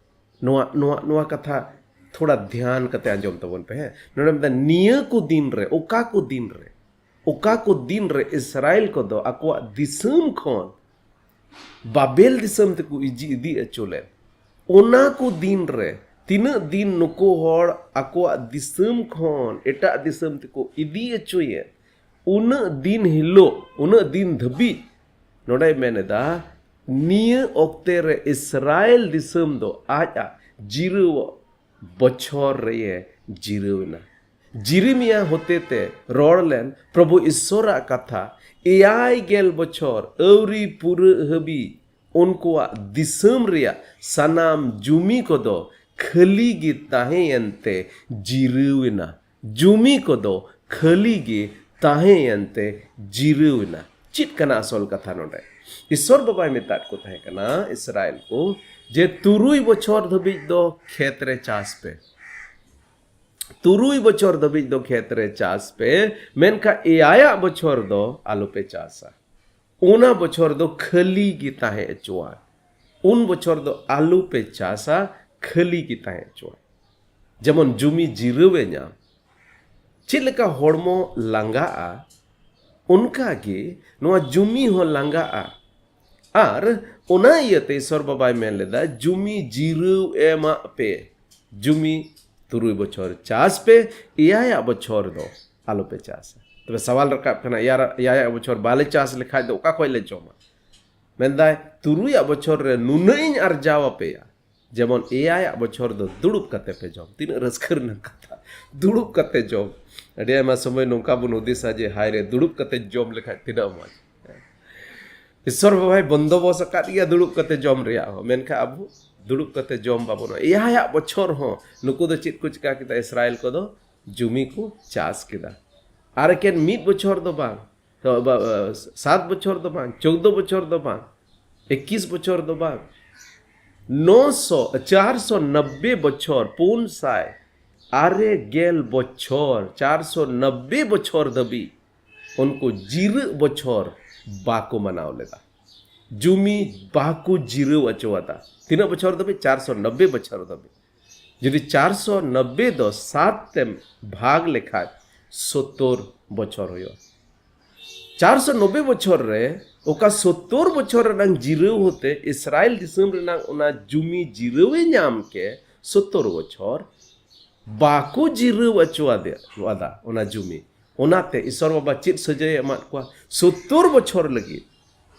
ᱱᱚᱣᱟ, ᱱᱚᱣᱟ, ᱱᱚᱣᱟ ᱠᱟᱛᱷᱟ ᱛᱷᱚᱲᱟ ᱫᱷᱮᱭᱟᱱ ᱠᱟᱛᱮ ᱟᱸᱡᱚᱢ ᱛᱟᱵᱚᱱ ᱯᱮ, ᱦᱮᱸ᱾ ᱱᱚᱰᱮ ᱢᱮᱱᱫᱟ, ᱱᱤᱭᱟᱹ ᱠᱚ ᱫᱤᱱ ᱨᱮ, ᱚᱠᱟ ᱠᱚ ᱫᱤᱱ ᱨᱮ, ᱚᱠᱟ ᱠᱚ ᱫᱤᱱ ᱨᱮ ᱤᱥᱨᱟᱭᱮᱞ ᱠᱚᱫᱚ ᱟᱠᱚᱣᱟᱜ ᱫᱤᱥᱚᱢ ᱠᱷᱚᱱ ᱵᱟᱵᱮᱞ ᱫᱤᱥᱚᱢ ᱛᱮᱠᱚ ᱤᱡᱤ-, ᱤᱫᱤ ᱚᱪᱚ ᱞᱮᱱ, ᱚᱱᱟ ᱠᱚ ᱫᱤᱱ ᱨᱮ, ᱛᱤᱱᱟᱹᱜ ᱫᱤᱱ ᱱᱩᱠᱩ ᱦᱚᱲ ᱟᱠᱚᱣᱟᱜ ᱫᱤᱥᱚᱢ ᱠᱷᱚᱱ ᱮᱴᱟᱜ ᱫᱤᱥᱚᱢ ᱛᱮᱠᱚ ᱤᱫᱤ ᱚᱪᱚᱭᱮᱱ, ᱩᱱᱟᱹᱜ ᱫᱤᱱ ᱦᱤᱞᱳᱜ, ᱩᱱᱟᱹᱜ ᱫᱤᱱ ᱫᱷᱟᱹᱵᱤᱡ, ᱱᱚᱰᱮᱭ ᱢᱮᱱ ᱮᱫᱟ, ᱱᱤᱭᱟᱹ ᱚᱠᱛᱮ ᱨᱮ ᱤᱥᱨᱟᱭᱮᱞ ᱫᱤᱥᱚᱢ ᱫᱚ ᱟᱡᱟᱜ ᱡᱤᱨᱟᱹᱣ ᱵᱚᱪᱷᱚᱨ ᱨᱮᱭᱮ ᱡᱤᱨᱟᱹᱣ ᱮᱱᱟ᱾ ᱡᱤᱨᱤᱢᱤᱭᱟ ᱦᱚᱛᱮᱛᱮ ᱨᱚᱲ ᱞᱮᱱ ᱯᱨᱚᱵᱷᱩ ᱤᱥᱚᱨᱟᱜ ᱠᱟᱛᱷᱟ, ᱮᱭᱟᱭ ᱜᱮᱞ ᱵᱚᱪᱷᱚᱨ ᱟᱹᱣᱨᱤ ᱯᱩᱨᱟᱹᱜ ᱦᱟᱹᱵᱤᱡ ᱩᱱᱠᱩᱣᱟᱜ ᱫᱤᱥᱚᱢ ᱨᱮᱭᱟᱜ ᱥᱟᱱᱟᱢ ᱡᱩᱢᱤ ᱠᱚᱫᱚ ᱠᱷᱟᱹᱞᱤ ᱜᱮ ᱛᱟᱦᱮᱸᱭᱮᱱ ᱛᱮ ᱡᱤᱨᱟᱹᱣ ᱮᱱᱟ᱾ ᱡᱩᱢᱤ ᱠᱚᱫᱚ ᱠᱷᱟᱹᱞᱤ ᱜᱮ ᱛᱟᱦᱮᱸᱭᱮᱱ ᱛᱮ ᱡᱤᱨᱟᱹᱣ ᱮᱱᱟ᱾ ᱪᱮᱫ ᱠᱟᱱᱟ ᱟᱥᱚᱞ ᱠᱟᱛᱷᱟ ᱱᱚᱰᱮ? ᱤᱥᱚᱨ ᱵᱟᱵᱟᱭ ᱢᱮᱛᱟᱫ ᱠᱚ ᱛᱟᱦᱮᱸ ᱠᱟᱱᱟ ᱤᱥᱨᱟᱭᱮᱞ ᱠᱚ, ᱡᱮ ᱛᱩᱨᱩᱭ ᱵᱚᱪᱷᱚᱨ ᱫᱷᱟᱹᱵᱤᱡ ᱫᱚ ᱠᱷᱮᱛ ᱨᱮ ᱪᱟᱥ ᱯᱮ᱾ ᱛᱩᱨᱩᱭ ᱵᱚᱪᱷᱚᱨ ᱫᱷᱟᱹᱵᱤᱡ ᱫᱚ ᱠᱷᱮᱛ ᱨᱮ ᱪᱟᱥ ᱯᱮ, ᱢᱮᱱᱠᱷᱟᱱ ᱮᱭᱟᱭᱟᱜ ᱵᱚᱪᱷᱚᱨ ᱫᱚ ᱟᱞᱚᱯᱮ ᱪᱟᱥᱟ᱾ ᱚᱱᱟ ᱵᱚᱪᱷᱚᱨ ᱫᱚ ᱠᱷᱟᱹᱞᱤ ᱜᱮ ᱛᱟᱦᱮᱸ ᱦᱚᱪᱚᱣᱟᱜ᱾ ᱩᱱ ᱵᱚᱪᱷᱚᱨ ᱫᱚ ᱟᱞᱚᱯᱮ ᱪᱟᱥᱟ, ᱠᱷᱟᱹᱞᱤ ᱜᱮ ᱛᱟᱦᱮᱸ ᱦᱚᱪᱚᱣᱟᱜ᱾ ᱡᱮᱢᱚᱱ ᱡᱩᱢᱤ ᱡᱤᱨᱟᱹᱣ ᱮ ᱧᱟᱢ, ᱪᱮᱫ ᱞᱮᱠᱟ ᱦᱚᱲᱢᱚ ᱞᱟᱸᱜᱟᱜᱼᱟ, ᱚᱱᱠᱟ ᱜᱮ ᱱᱚᱣᱟ ᱡᱩᱢᱤ ᱦᱚᱸ ᱞᱟᱸᱜᱟᱜᱼᱟ᱾ ᱟᱨ ᱚᱱᱟ ᱤᱭᱟᱹᱛᱮ ᱤᱥᱚᱨ ᱵᱟᱵᱟᱭ ᱢᱮᱱ ᱞᱮᱫᱟ, ᱡᱩᱢᱤ ᱡᱤᱨᱟᱹᱣ ᱮᱢᱟᱜ ᱯᱮ, ᱡᱩᱢᱤ ᱛᱩᱨᱩᱭ ᱵᱚᱪᱷᱚᱨ ᱪᱟᱥ ᱯᱮ, ᱮᱭᱟᱭᱟᱜ ᱵᱚᱪᱷᱚᱨ ᱫᱚ ᱟᱞᱚᱯᱮ ᱪᱟᱥᱟ᱾ ᱛᱚᱵᱮ ᱥᱟᱣᱟᱞ ᱨᱟᱠᱟᱵ ᱠᱟᱱᱟ, ᱮᱭᱟᱭ-, ᱮᱭᱟᱭᱟᱜ ᱵᱚᱪᱷᱚᱨ ᱵᱟᱞᱮ ᱪᱟᱥ ᱞᱮᱠᱷᱟᱡ ᱫᱚ ᱚᱠᱟ ᱠᱷᱚᱡ ᱞᱮ ᱡᱚᱢᱟ? ᱢᱮᱱᱫᱟᱭ, ᱛᱩᱨᱩᱭᱟᱜ ᱵᱚᱪᱷᱚᱨ ᱨᱮ ᱱᱩᱱᱟᱹᱜ ᱤᱧ ᱟᱨᱡᱟᱣ ᱟᱯᱮᱭᱟ, ᱡᱮᱢᱚᱱ ᱮᱭᱟᱭᱟᱜ ᱵᱚᱪᱷᱚᱨ ᱫᱚ ᱫᱩᱲᱩᱵ ᱠᱟᱛᱮ ᱯᱮ ᱡᱚᱢ᱾ ᱛᱤᱱᱟᱹᱜ ᱨᱟᱹᱥᱠᱟᱹ ᱨᱮᱱᱟᱜ ᱠᱟᱛᱷᱟ, ᱫᱩᱲᱩᱵ ᱠᱟᱛᱮ ᱡᱚᱢ᱾ ᱟᱹᱰᱤ ᱟᱭᱢᱟ ᱥᱚᱢᱚᱭ ᱱᱚᱝᱠᱟ ᱵᱚᱱ ᱦᱩᱫᱤᱥᱟ ᱡᱮ, ᱦᱟᱭ ᱨᱮ, ᱫᱩᱲᱩᱵ ᱠᱟᱛᱮ ᱡᱚᱢ ᱞᱮᱠᱷᱟᱡ ᱛᱤᱱᱟᱹᱜ ᱢᱚᱡᱽ᱾ ᱤᱥᱚᱨ ᱵᱟᱵᱟᱭ ᱵᱚᱱᱫᱚᱵᱚᱥ ᱟᱠᱟᱫ ᱜᱮᱭᱟ ᱫᱩᱲᱩᱵ ᱠᱟᱛᱮ ᱡᱚᱢ ᱨᱮᱭᱟᱜ ᱦᱚᱸ, ᱢᱮᱱᱠᱷᱟᱱ ᱟᱵᱚ ᱫᱩᱲᱩᱵ ᱠᱟᱛᱮ ᱡᱚᱢ ᱵᱟᱵᱚᱱ᱾ ᱮᱭᱟᱭᱟᱜ ᱵᱚᱪᱷᱚᱨ ᱦᱚᱸ ᱱᱩᱠᱩ ᱫᱚ ᱪᱮᱫ ᱠᱚ ᱪᱤᱠᱟ ᱠᱮᱫᱟ? ᱤᱥᱨᱟᱭᱮᱞ ᱠᱚᱫᱚ ᱡᱩᱢᱤ ᱠᱚ ᱪᱟᱥ ᱠᱮᱫᱟ᱾ ᱟᱨ ᱮᱠᱮᱱ ᱢᱤᱫ ᱵᱚᱪᱷᱚᱨ ᱫᱚ ᱵᱟᱝ, ᱛᱚ, ᱵᱟ-, ᱥᱟᱛ ᱵᱚᱪᱷᱚᱨ ᱫᱚ ᱵᱟᱝ, ᱪᱳᱫᱽᱫᱳ ᱵᱚᱪᱷᱚᱨ ᱫᱚ ᱵᱟᱝ, ᱮᱠᱤᱥ ᱵᱚᱪᱷᱚᱨ ᱫᱚ ᱵᱟᱝ, ᱱᱚᱥᱚ, ᱪᱟᱨᱥᱚ ᱱᱚᱵᱵᱮ ᱵᱚᱪᱷᱚᱨ, ᱯᱩᱱ ᱥᱟᱭ ᱟᱨᱮ ᱜᱮᱞ ᱵᱚᱪᱷᱚᱨ, ᱪᱟᱨᱥᱚ ᱱᱚᱵᱵᱮ ᱵᱚᱪᱷᱚᱨ ᱫᱷᱟᱹᱵᱤᱡ ᱩᱱᱠᱩ ᱡᱤᱨᱟᱹᱜ ᱵᱚᱪᱷᱚᱨ ᱵᱟᱠᱚ ᱢᱟᱱᱟᱣ ᱞᱮᱫᱟ᱾ ᱡᱩᱢᱤ ᱵᱟᱠᱚ ᱡᱤᱨᱟᱹᱣ ᱦᱚᱪᱚᱣᱟᱫᱟ᱾ ᱛᱤᱱᱟᱹᱜ ᱵᱚᱪᱷᱚᱨ ᱫᱷᱟᱹᱵᱤᱡ? ᱪᱟᱨᱥᱚ ᱱᱚᱵᱵᱮ ᱵᱚᱪᱷᱚᱨ ᱫᱷᱟᱹᱵᱤᱡ᱾ ᱡᱩᱫᱤ ᱪᱟᱨᱥᱚ ᱱᱚᱵᱵᱮ ᱫᱚ ᱥᱟᱛ ᱛᱮᱢ ᱵᱷᱟᱜᱽ ᱞᱮᱠᱷᱟᱡ, ᱥᱚᱛᱛᱚᱨ ᱵᱚᱪᱷᱚᱨ ᱦᱩᱭᱩᱜᱼᱟ᱾ ᱪᱟᱨᱥᱚ ᱱᱚᱵᱵᱮ ᱵᱚᱪᱷᱚᱨ ᱨᱮ ᱚᱠᱟ ᱥᱚᱛᱛᱚᱨ ᱵᱚᱪᱷᱚᱨ ᱨᱮᱱᱟᱝ ᱡᱤᱨᱟᱹᱣ ᱦᱚᱛᱮ ᱤᱥᱨᱟᱭᱮᱞ ᱫᱤᱥᱚᱢ ᱨᱮᱱᱟᱝ ᱚᱱᱟ ᱡᱩᱢᱤ ᱡᱤᱨᱟᱹᱣ ᱮ ᱧᱟᱢ ᱠᱮ, ᱥᱚᱛᱛᱚᱨ ᱵᱚᱪᱷᱚᱨ ᱵᱟᱠᱚ ᱡᱤᱨᱟᱹᱣ ᱦᱚᱪᱚᱣᱟᱫᱮ-, ᱟᱫᱟ ᱚᱱᱟ ᱡᱩᱢᱤ᱾ ᱚᱱᱟᱛᱮ ᱤᱥᱚᱨ ᱵᱟᱵᱟ ᱪᱮᱫ ᱥᱟᱹᱡᱟᱹᱭ ᱮ ᱮᱢᱟᱫ ᱠᱚᱣᱟ? ᱥᱚᱛᱛᱚᱨ ᱵᱚᱪᱷᱚᱨ ᱞᱟᱹᱜᱤᱫ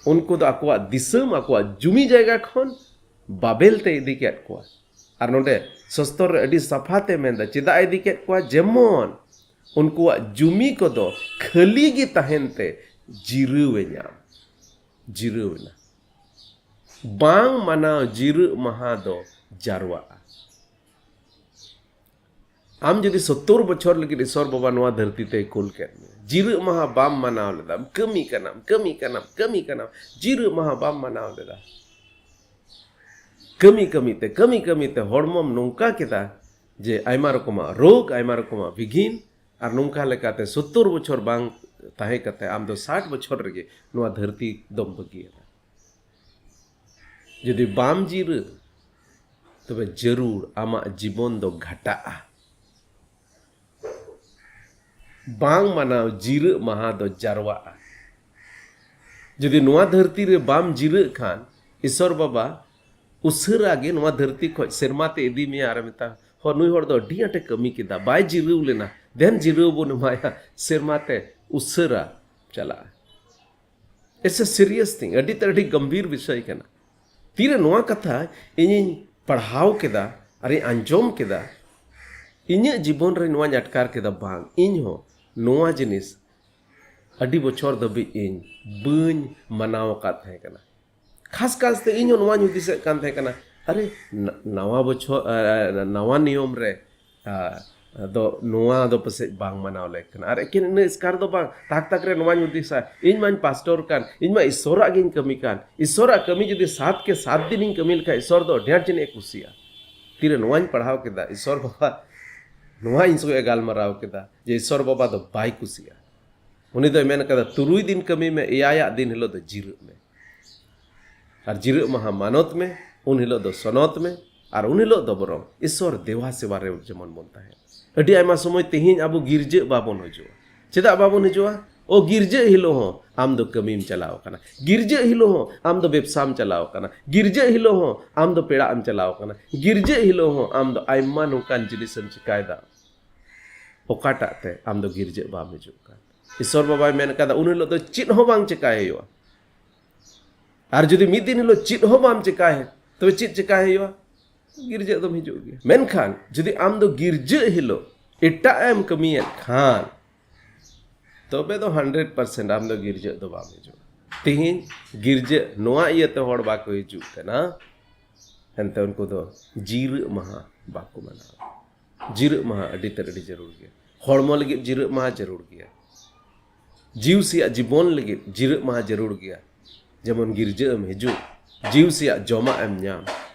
ᱩᱱᱠᱩ ᱫᱚ ᱟᱠᱚᱣᱟᱜ ᱫᱤᱥᱚᱢ, ᱟᱠᱚᱣᱟᱜ ᱡᱩᱢᱤ ᱡᱟᱭᱜᱟ ᱠᱷᱚᱱ ᱵᱟᱵᱮᱞ ᱛᱮ ᱤᱫᱤ ᱠᱮᱫ ᱠᱚᱣᱟ᱾ ᱟᱨ ᱱᱚᱰᱮ ᱥᱚᱥᱛᱚᱨ ᱨᱮ ᱟᱹᱰᱤ ᱥᱟᱯᱷᱟ ᱛᱮ ᱢᱮᱱᱫᱟ, ᱪᱮᱫᱟᱜ ᱮ ᱤᱫᱤ ᱠᱮᱫ ᱠᱚᱣᱟ? ᱡᱮᱢᱚᱱ ᱩᱱᱠᱩᱣᱟᱜ ᱡᱩᱢᱤ ᱠᱚᱫᱚ ᱠᱷᱟᱹᱞᱤ ᱜᱮ ᱛᱟᱦᱮᱱ ᱛᱮ ᱡᱤᱨᱟᱹᱣ ᱮ ᱧᱟᱢ, ᱡᱤᱨᱟᱹᱣ ᱮᱱᱟ᱾ ᱵᱟᱝ ᱢᱟᱱᱟᱣ ᱡᱤᱨᱟᱹᱜ ᱢᱟᱦᱟ ᱫᱚ ᱡᱟᱨᱣᱟᱜᱼᱟ᱾ ᱟᱢ ᱡᱩᱫᱤ ᱥᱚᱛᱛᱚᱨ ᱵᱚᱪᱷᱚᱨ ᱞᱟᱹᱜᱤᱫ ᱤᱥᱚᱨ ᱵᱟᱵᱟ ᱱᱚᱣᱟ ᱫᱷᱟᱹᱨᱛᱤ ᱛᱮᱭ ᱠᱩᱞ ᱠᱮᱫ ᱢᱮᱭᱟ, ᱡᱤᱨᱟᱹᱜ ᱢᱟᱦᱟ ᱵᱟᱢ ᱢᱟᱱᱟᱣ ᱞᱮᱫᱟ, ᱠᱟᱹᱢᱤ ᱠᱟᱱᱟᱢ, ᱠᱟᱹᱢᱤ ᱠᱟᱱᱟᱢ, ᱠᱟᱹᱢᱤ ᱠᱟᱱᱟᱢ, ᱡᱤᱨᱟᱹᱜ ᱢᱟᱦᱟ ᱵᱟᱢ ᱢᱟᱱᱟᱣ ᱞᱮᱫᱟ, ᱠᱟᱹᱢᱤ ᱠᱟᱹᱢᱤ ᱛᱮ, ᱠᱟᱹᱢᱤ ᱠᱟᱹᱢᱤ ᱛᱮ ᱦᱚᱲᱢᱚᱢ ᱱᱚᱝᱠᱟ ᱠᱮᱫᱟ ᱡᱮ ᱟᱭᱢᱟ ᱨᱚᱠᱚᱢᱟᱜ ᱨᱳᱜᱽ, ᱟᱭᱢᱟ ᱨᱚᱠᱚᱢᱟᱜ ᱵᱤᱜᱷᱤᱱ, ᱟᱨ ᱱᱚᱝᱠᱟ ᱞᱮᱠᱟᱛᱮ ᱥᱚᱛᱛᱚᱨ ᱵᱚᱪᱷᱚᱨ ᱵᱟᱝ ᱛᱟᱦᱮᱸ ᱠᱟᱛᱮ ᱟᱢ ᱫᱚ ᱥᱟᱴ ᱵᱚᱪᱷᱚᱨ ᱨᱮᱜᱮ ᱱᱚᱣᱟ ᱫᱷᱟᱹᱨᱛᱤ ᱫᱚᱢ ᱵᱟᱹᱜᱤᱭᱟᱫᱟ᱾ ᱡᱩᱫᱤ ᱵᱟᱢ ᱡᱤᱨᱟᱹᱜ, ᱛᱚᱵᱮ ᱡᱟᱹᱨᱩᱲ ᱟᱢᱟᱜ ᱡᱤᱵᱚᱱ ᱫᱚ ᱜᱷᱟᱴᱟᱜᱼᱟ᱾ ᱵᱟᱝ ᱢᱟᱱᱟᱣ ᱡᱤᱨᱟᱹᱜ ᱢᱟᱦᱟ ᱫᱚ ᱡᱟᱨᱣᱟᱜᱼᱟ᱾ ᱡᱩᱫᱤ ᱱᱚᱣᱟ ᱫᱷᱟᱹᱨᱛᱤ ᱨᱮ ᱵᱟᱢ ᱡᱤᱨᱟᱹᱜ ᱠᱷᱟᱱ, ᱤᱥᱚᱨ ᱵᱟᱵᱟ ᱩᱥᱟᱹᱨᱟ ᱜᱮ ᱱᱚᱣᱟ ᱫᱷᱟᱹᱨᱛᱤ ᱠᱷᱚᱱ ᱥᱮᱨᱢᱟ ᱛᱮ ᱤᱫᱤ ᱢᱮᱭᱟ ᱟᱨ ᱢᱮᱛᱟ, "ᱦᱚ, ᱱᱩᱭ ᱦᱚᱲ ᱫᱚ ᱟᱹᱰᱤ ᱟᱸᱴᱮ ᱠᱟᱹᱢᱤ ᱠᱮᱫᱟ, ᱵᱟᱭ ᱡᱤᱨᱟᱹᱣ ᱞᱮᱱᱟ, ᱫᱮᱱ ᱡᱤᱨᱟᱹᱣ ᱵᱚᱱ ᱮᱢᱟᱭᱟ", ᱥᱮᱨᱢᱟ ᱛᱮ ᱩᱥᱟᱹᱨᱟ ᱪᱟᱞᱟᱜᱼᱟ᱾ It's a serious thing, ᱟᱹᱰᱤ ᱛᱮ ᱟᱹᱰᱤ ᱜᱟᱢᱵᱷᱤᱨ ᱵᱤᱥᱚᱭ ᱠᱟᱱᱟ᱾ ᱛᱤᱨᱮ ᱱᱚᱣᱟ ᱠᱟᱛᱷᱟ ᱤᱧᱤᱧ ᱯᱟᱲᱦᱟᱣ ᱠᱮᱫᱟ ᱟᱨᱤᱧ ᱟᱸᱡᱚᱢ ᱠᱮᱫᱟ, ᱤᱧᱟᱹᱜ ᱡᱤᱵᱚᱱ ᱨᱮ ᱱᱚᱣᱟᱧ ᱟᱴᱠᱟᱨ ᱠᱮᱫᱟ, ᱵᱟᱝ, ᱤᱧ ᱦᱚᱸ ᱱᱚᱣᱟ ᱡᱤᱱᱤᱥ ᱟᱹᱰᱤ ᱵᱚᱪᱷᱚᱨ ᱫᱷᱟᱹᱵᱤᱡ ᱤᱧ ᱵᱟᱹᱧ ᱢᱟᱱᱟᱣ ᱟᱠᱟᱫ ᱛᱟᱦᱮᱸ ᱠᱟᱱᱟ᱾ ᱠᱷᱟᱥ ᱠᱟᱨᱛᱮ ᱤᱧ ᱦᱚᱸ ᱱᱚᱣᱟᱧ ᱦᱩᱫᱤᱥᱮᱫ ᱠᱟᱱ ᱛᱟᱦᱮᱸ ᱠᱟᱱᱟ, ᱟᱨᱮ, ᱱᱟ-, ᱱᱟᱣᱟ ᱵᱚᱪᱷᱚᱨ, ᱟ, ᱱᱟᱣᱟ ᱱᱤᱭᱚᱢ ᱨᱮ, ᱟ, ᱫᱚ ᱱᱚᱣᱟ ᱫᱚ ᱯᱟᱥᱮᱡ ᱵᱟᱝ ᱢᱟᱱᱟᱣ ᱞᱮᱠ ᱠᱟᱱᱟ᱾ ᱟᱨ ᱮᱠᱮᱱ ᱤᱱᱟᱹ ᱮᱥᱠᱟᱨ ᱫᱚ ᱵᱟᱝ, ᱛᱟᱠ ᱛᱟᱠ ᱨᱮ ᱱᱚᱣᱟᱧ ᱦᱩᱫᱤᱥᱟ, ᱤᱧ ᱢᱟᱧ ᱯᱟᱥᱴᱚᱨ ᱠᱟᱱ, ᱤᱧ ᱢᱟ ᱤᱥᱚᱨᱟᱜ ᱜᱤᱧ ᱠᱟᱹᱢᱤ ᱠᱟᱱ᱾ ᱤᱥᱚᱨᱟᱜ ᱠᱟᱹᱢᱤ ᱡᱩᱫᱤ ᱥᱟᱛ ᱠᱮ ᱥᱟᱛ ᱫᱤᱱᱤᱧ ᱠᱟᱹᱢᱤ ᱞᱮᱠᱷᱟᱱ ᱤᱥᱚᱨ ᱫᱚ ᱟᱹᱰᱤ ᱟᱸᱴ ᱡᱟᱹᱱᱤᱡ ᱮ ᱠᱩᱥᱤᱭᱟᱜᱼᱟ᱾ ᱛᱤᱨᱮ ᱱᱚᱣᱟᱧ ᱯᱟᱲᱦᱟᱣ ᱠᱮᱫᱟ, ᱤᱥᱚᱨ ᱵᱟᱵᱟ ᱱᱚᱣᱟ ᱤᱧ ᱥᱚᱸᱜᱮ ᱮ ᱜᱟᱞᱢᱟᱨᱟᱣ ᱠᱮᱫᱟ ᱡᱮ ᱤᱥᱚᱨ ᱵᱟᱵᱟ ᱫᱚ ᱵᱟᱭ ᱠᱩᱥᱤᱭᱟᱜᱼᱟ᱾ ᱩᱱᱤ ᱫᱚᱭ ᱢᱮᱱ ᱠᱟᱫᱟ, "ᱛᱩᱨᱩᱭ ᱫᱤᱱ ᱠᱟᱹᱢᱤ ᱢᱮ, ᱮᱭᱟᱭᱟᱜ ᱫᱤᱱ ᱦᱤᱞᱳᱜ ᱫᱚ ᱡᱤᱨᱟᱹᱜ ᱢᱮ᱾ ᱟᱨ ᱡᱤᱨᱟᱹᱜ ᱢᱟᱦᱟ ᱢᱟᱱᱚᱛ ᱢᱮ, ᱩᱱ ᱦᱤᱞᱳᱜ ᱫᱚ ᱥᱚᱱᱚᱛ ᱢᱮ, ᱟᱨ ᱩᱱ ᱦᱤᱞᱳᱜ ᱫᱚ ᱵᱚᱨᱚᱝ ᱤᱥᱚᱨ ᱫᱮᱣᱟ ᱥᱮᱵᱟ ᱨᱮ ᱡᱮᱢᱚᱱ ᱵᱚᱱ ᱛᱟᱦᱮᱱ᱾" ᱟᱹᱰᱤ ᱟᱭᱢᱟ ᱥᱚᱢᱚᱭ ᱛᱮᱦᱮᱧ ᱟᱵᱚ ᱜᱤᱨᱡᱟᱹᱜ ᱵᱟᱵᱚᱱ ᱦᱤᱡᱩᱜᱼᱟ᱾ ᱪᱮᱫᱟᱜ ᱵᱟᱵᱚᱱ ᱦᱤᱡᱩᱜᱼᱟ? ᱳ, ᱜᱤᱨᱡᱟᱹᱜ ᱦᱤᱞᱳᱜ ᱦᱚᱸ ᱟᱢ ᱫᱚ ᱠᱟᱹᱢᱤᱢ ᱪᱟᱞᱟᱣ ᱠᱟᱱᱟ, ᱜᱤᱨᱡᱟᱹᱜ ᱦᱤᱞᱳᱜ ᱦᱚᱸ ᱟᱢ ᱫᱚ ᱵᱮᱵᱽᱥᱟᱢ ᱪᱟᱞᱟᱣ ᱠᱟᱱᱟ, ᱜᱤᱨᱡᱟᱹᱜ ᱦᱤᱞᱳᱜ ᱦᱚᱸ ᱟᱢ ᱫᱚ ᱯᱮᱲᱟᱜ ᱮᱢ ᱪᱟᱞᱟᱣ ᱠᱟᱱᱟ, ᱜᱤᱨᱡᱟᱹᱜ ᱦᱤᱞᱳᱜ ᱦᱚᱸ ᱟᱢ ᱫᱚ ᱟᱭᱢᱟ ᱱᱚᱝᱠᱟᱱ ᱡᱤᱱᱤᱥᱮᱢ ᱪᱤᱠᱟᱭᱮᱫᱟ, ᱚᱠᱟᱴᱟᱜ ᱛᱮ ᱟᱢ ᱫᱚ ᱜᱤᱨᱡᱟᱹᱜ ᱵᱟᱢ ᱦᱤᱡᱩᱜ ᱠᱟᱱ? ᱤᱥᱚᱨ ᱵᱟᱵᱟᱭ ᱢᱮᱱ ᱠᱟᱫᱟ, ᱩᱱ ᱦᱤᱞᱳᱜ ᱫᱚ ᱪᱮᱫ ᱦᱚᱸ ᱵᱟᱝ ᱪᱤᱠᱟᱭ ᱦᱩᱭᱩᱜᱼᱟ᱾ ᱟᱨ ᱡᱩᱫᱤ ᱢᱤᱫ ᱫᱤᱱ ᱦᱤᱞᱳᱜ ᱪᱮᱫ ᱦᱚᱸ ᱵᱟᱢ ᱪᱮᱠᱟᱭᱟ, ᱛᱚᱵᱮ ᱪᱮᱫ ᱪᱮᱠᱟᱭ ᱦᱩᱭᱩᱜᱼᱟ? ᱜᱤᱨᱡᱟᱹᱜ ᱫᱚᱢ ᱦᱤᱡᱩᱜ ᱜᱮᱭᱟ᱾ ᱢᱮᱱᱠᱷᱟᱱ ᱡᱩᱫᱤ ᱟᱢ ᱫᱚ ᱜᱤᱨᱡᱟᱹᱜ ᱦᱤᱞᱳᱜ ᱮᱴᱟᱜ ᱮᱢ ᱠᱟᱹᱢᱤᱭᱮᱫ ᱠᱷᱟᱱ, ᱛᱚᱵᱮ ᱫᱚ ᱦᱟᱱᱰᱨᱮᱰ ᱯᱟᱨᱥᱮᱱᱴ ᱟᱢ ᱫᱚ ᱜᱤᱨᱡᱟᱹᱜ ᱫᱚ ᱵᱟᱢ ᱦᱤᱡᱩᱜᱼᱟ᱾ ᱛᱤᱦᱤᱧ ᱜᱤᱨᱡᱟᱹᱜ ᱱᱚᱣᱟ ᱤᱭᱟᱹᱛᱮ ᱦᱚᱲ ᱵᱟᱠᱚ ᱦᱤᱡᱩᱜ ᱠᱟᱱᱟ, ᱮᱱᱛᱮ ᱩᱱᱠᱩ ᱫᱚ ᱡᱤᱨᱟᱹᱜ ᱢᱟᱦᱟ ᱵᱟᱠᱚ ᱢᱟᱱᱟᱣᱟ᱾ ᱡᱤᱨᱟᱹᱜ ᱢᱟᱦᱟ ᱟᱹᱰᱤ ᱛᱮᱫ ᱟᱹᱰᱤ ᱡᱟᱹᱨᱩᱲ ᱜᱮᱭᱟ᱾ ᱦᱚᱲᱢᱚ ᱞᱟᱹᱜᱤᱫ ᱡᱤᱨᱟᱹᱜ ᱢᱟᱦᱟ ᱡᱟᱹᱨᱩᱲ ᱜᱮᱭᱟ᱾ ᱡᱤᱣᱤ ᱥᱮᱭᱟᱜ ᱡᱤᱵᱚᱱ ᱞᱟᱹᱜᱤᱫ ᱡᱤᱨᱟᱹᱜ ᱢᱟᱦᱟ ᱡᱟᱹᱨᱩᱲ ᱜᱮᱭᱟ᱾ ᱡᱮᱢᱚᱱ ᱜᱤᱨᱡᱟᱹ ᱮᱢ ᱦᱤᱡᱩᱜ, ᱡᱤᱣᱤ ᱥᱮᱭᱟᱜ ᱡᱚᱢᱟᱜ ᱮᱢ ᱧᱟᱢ᱾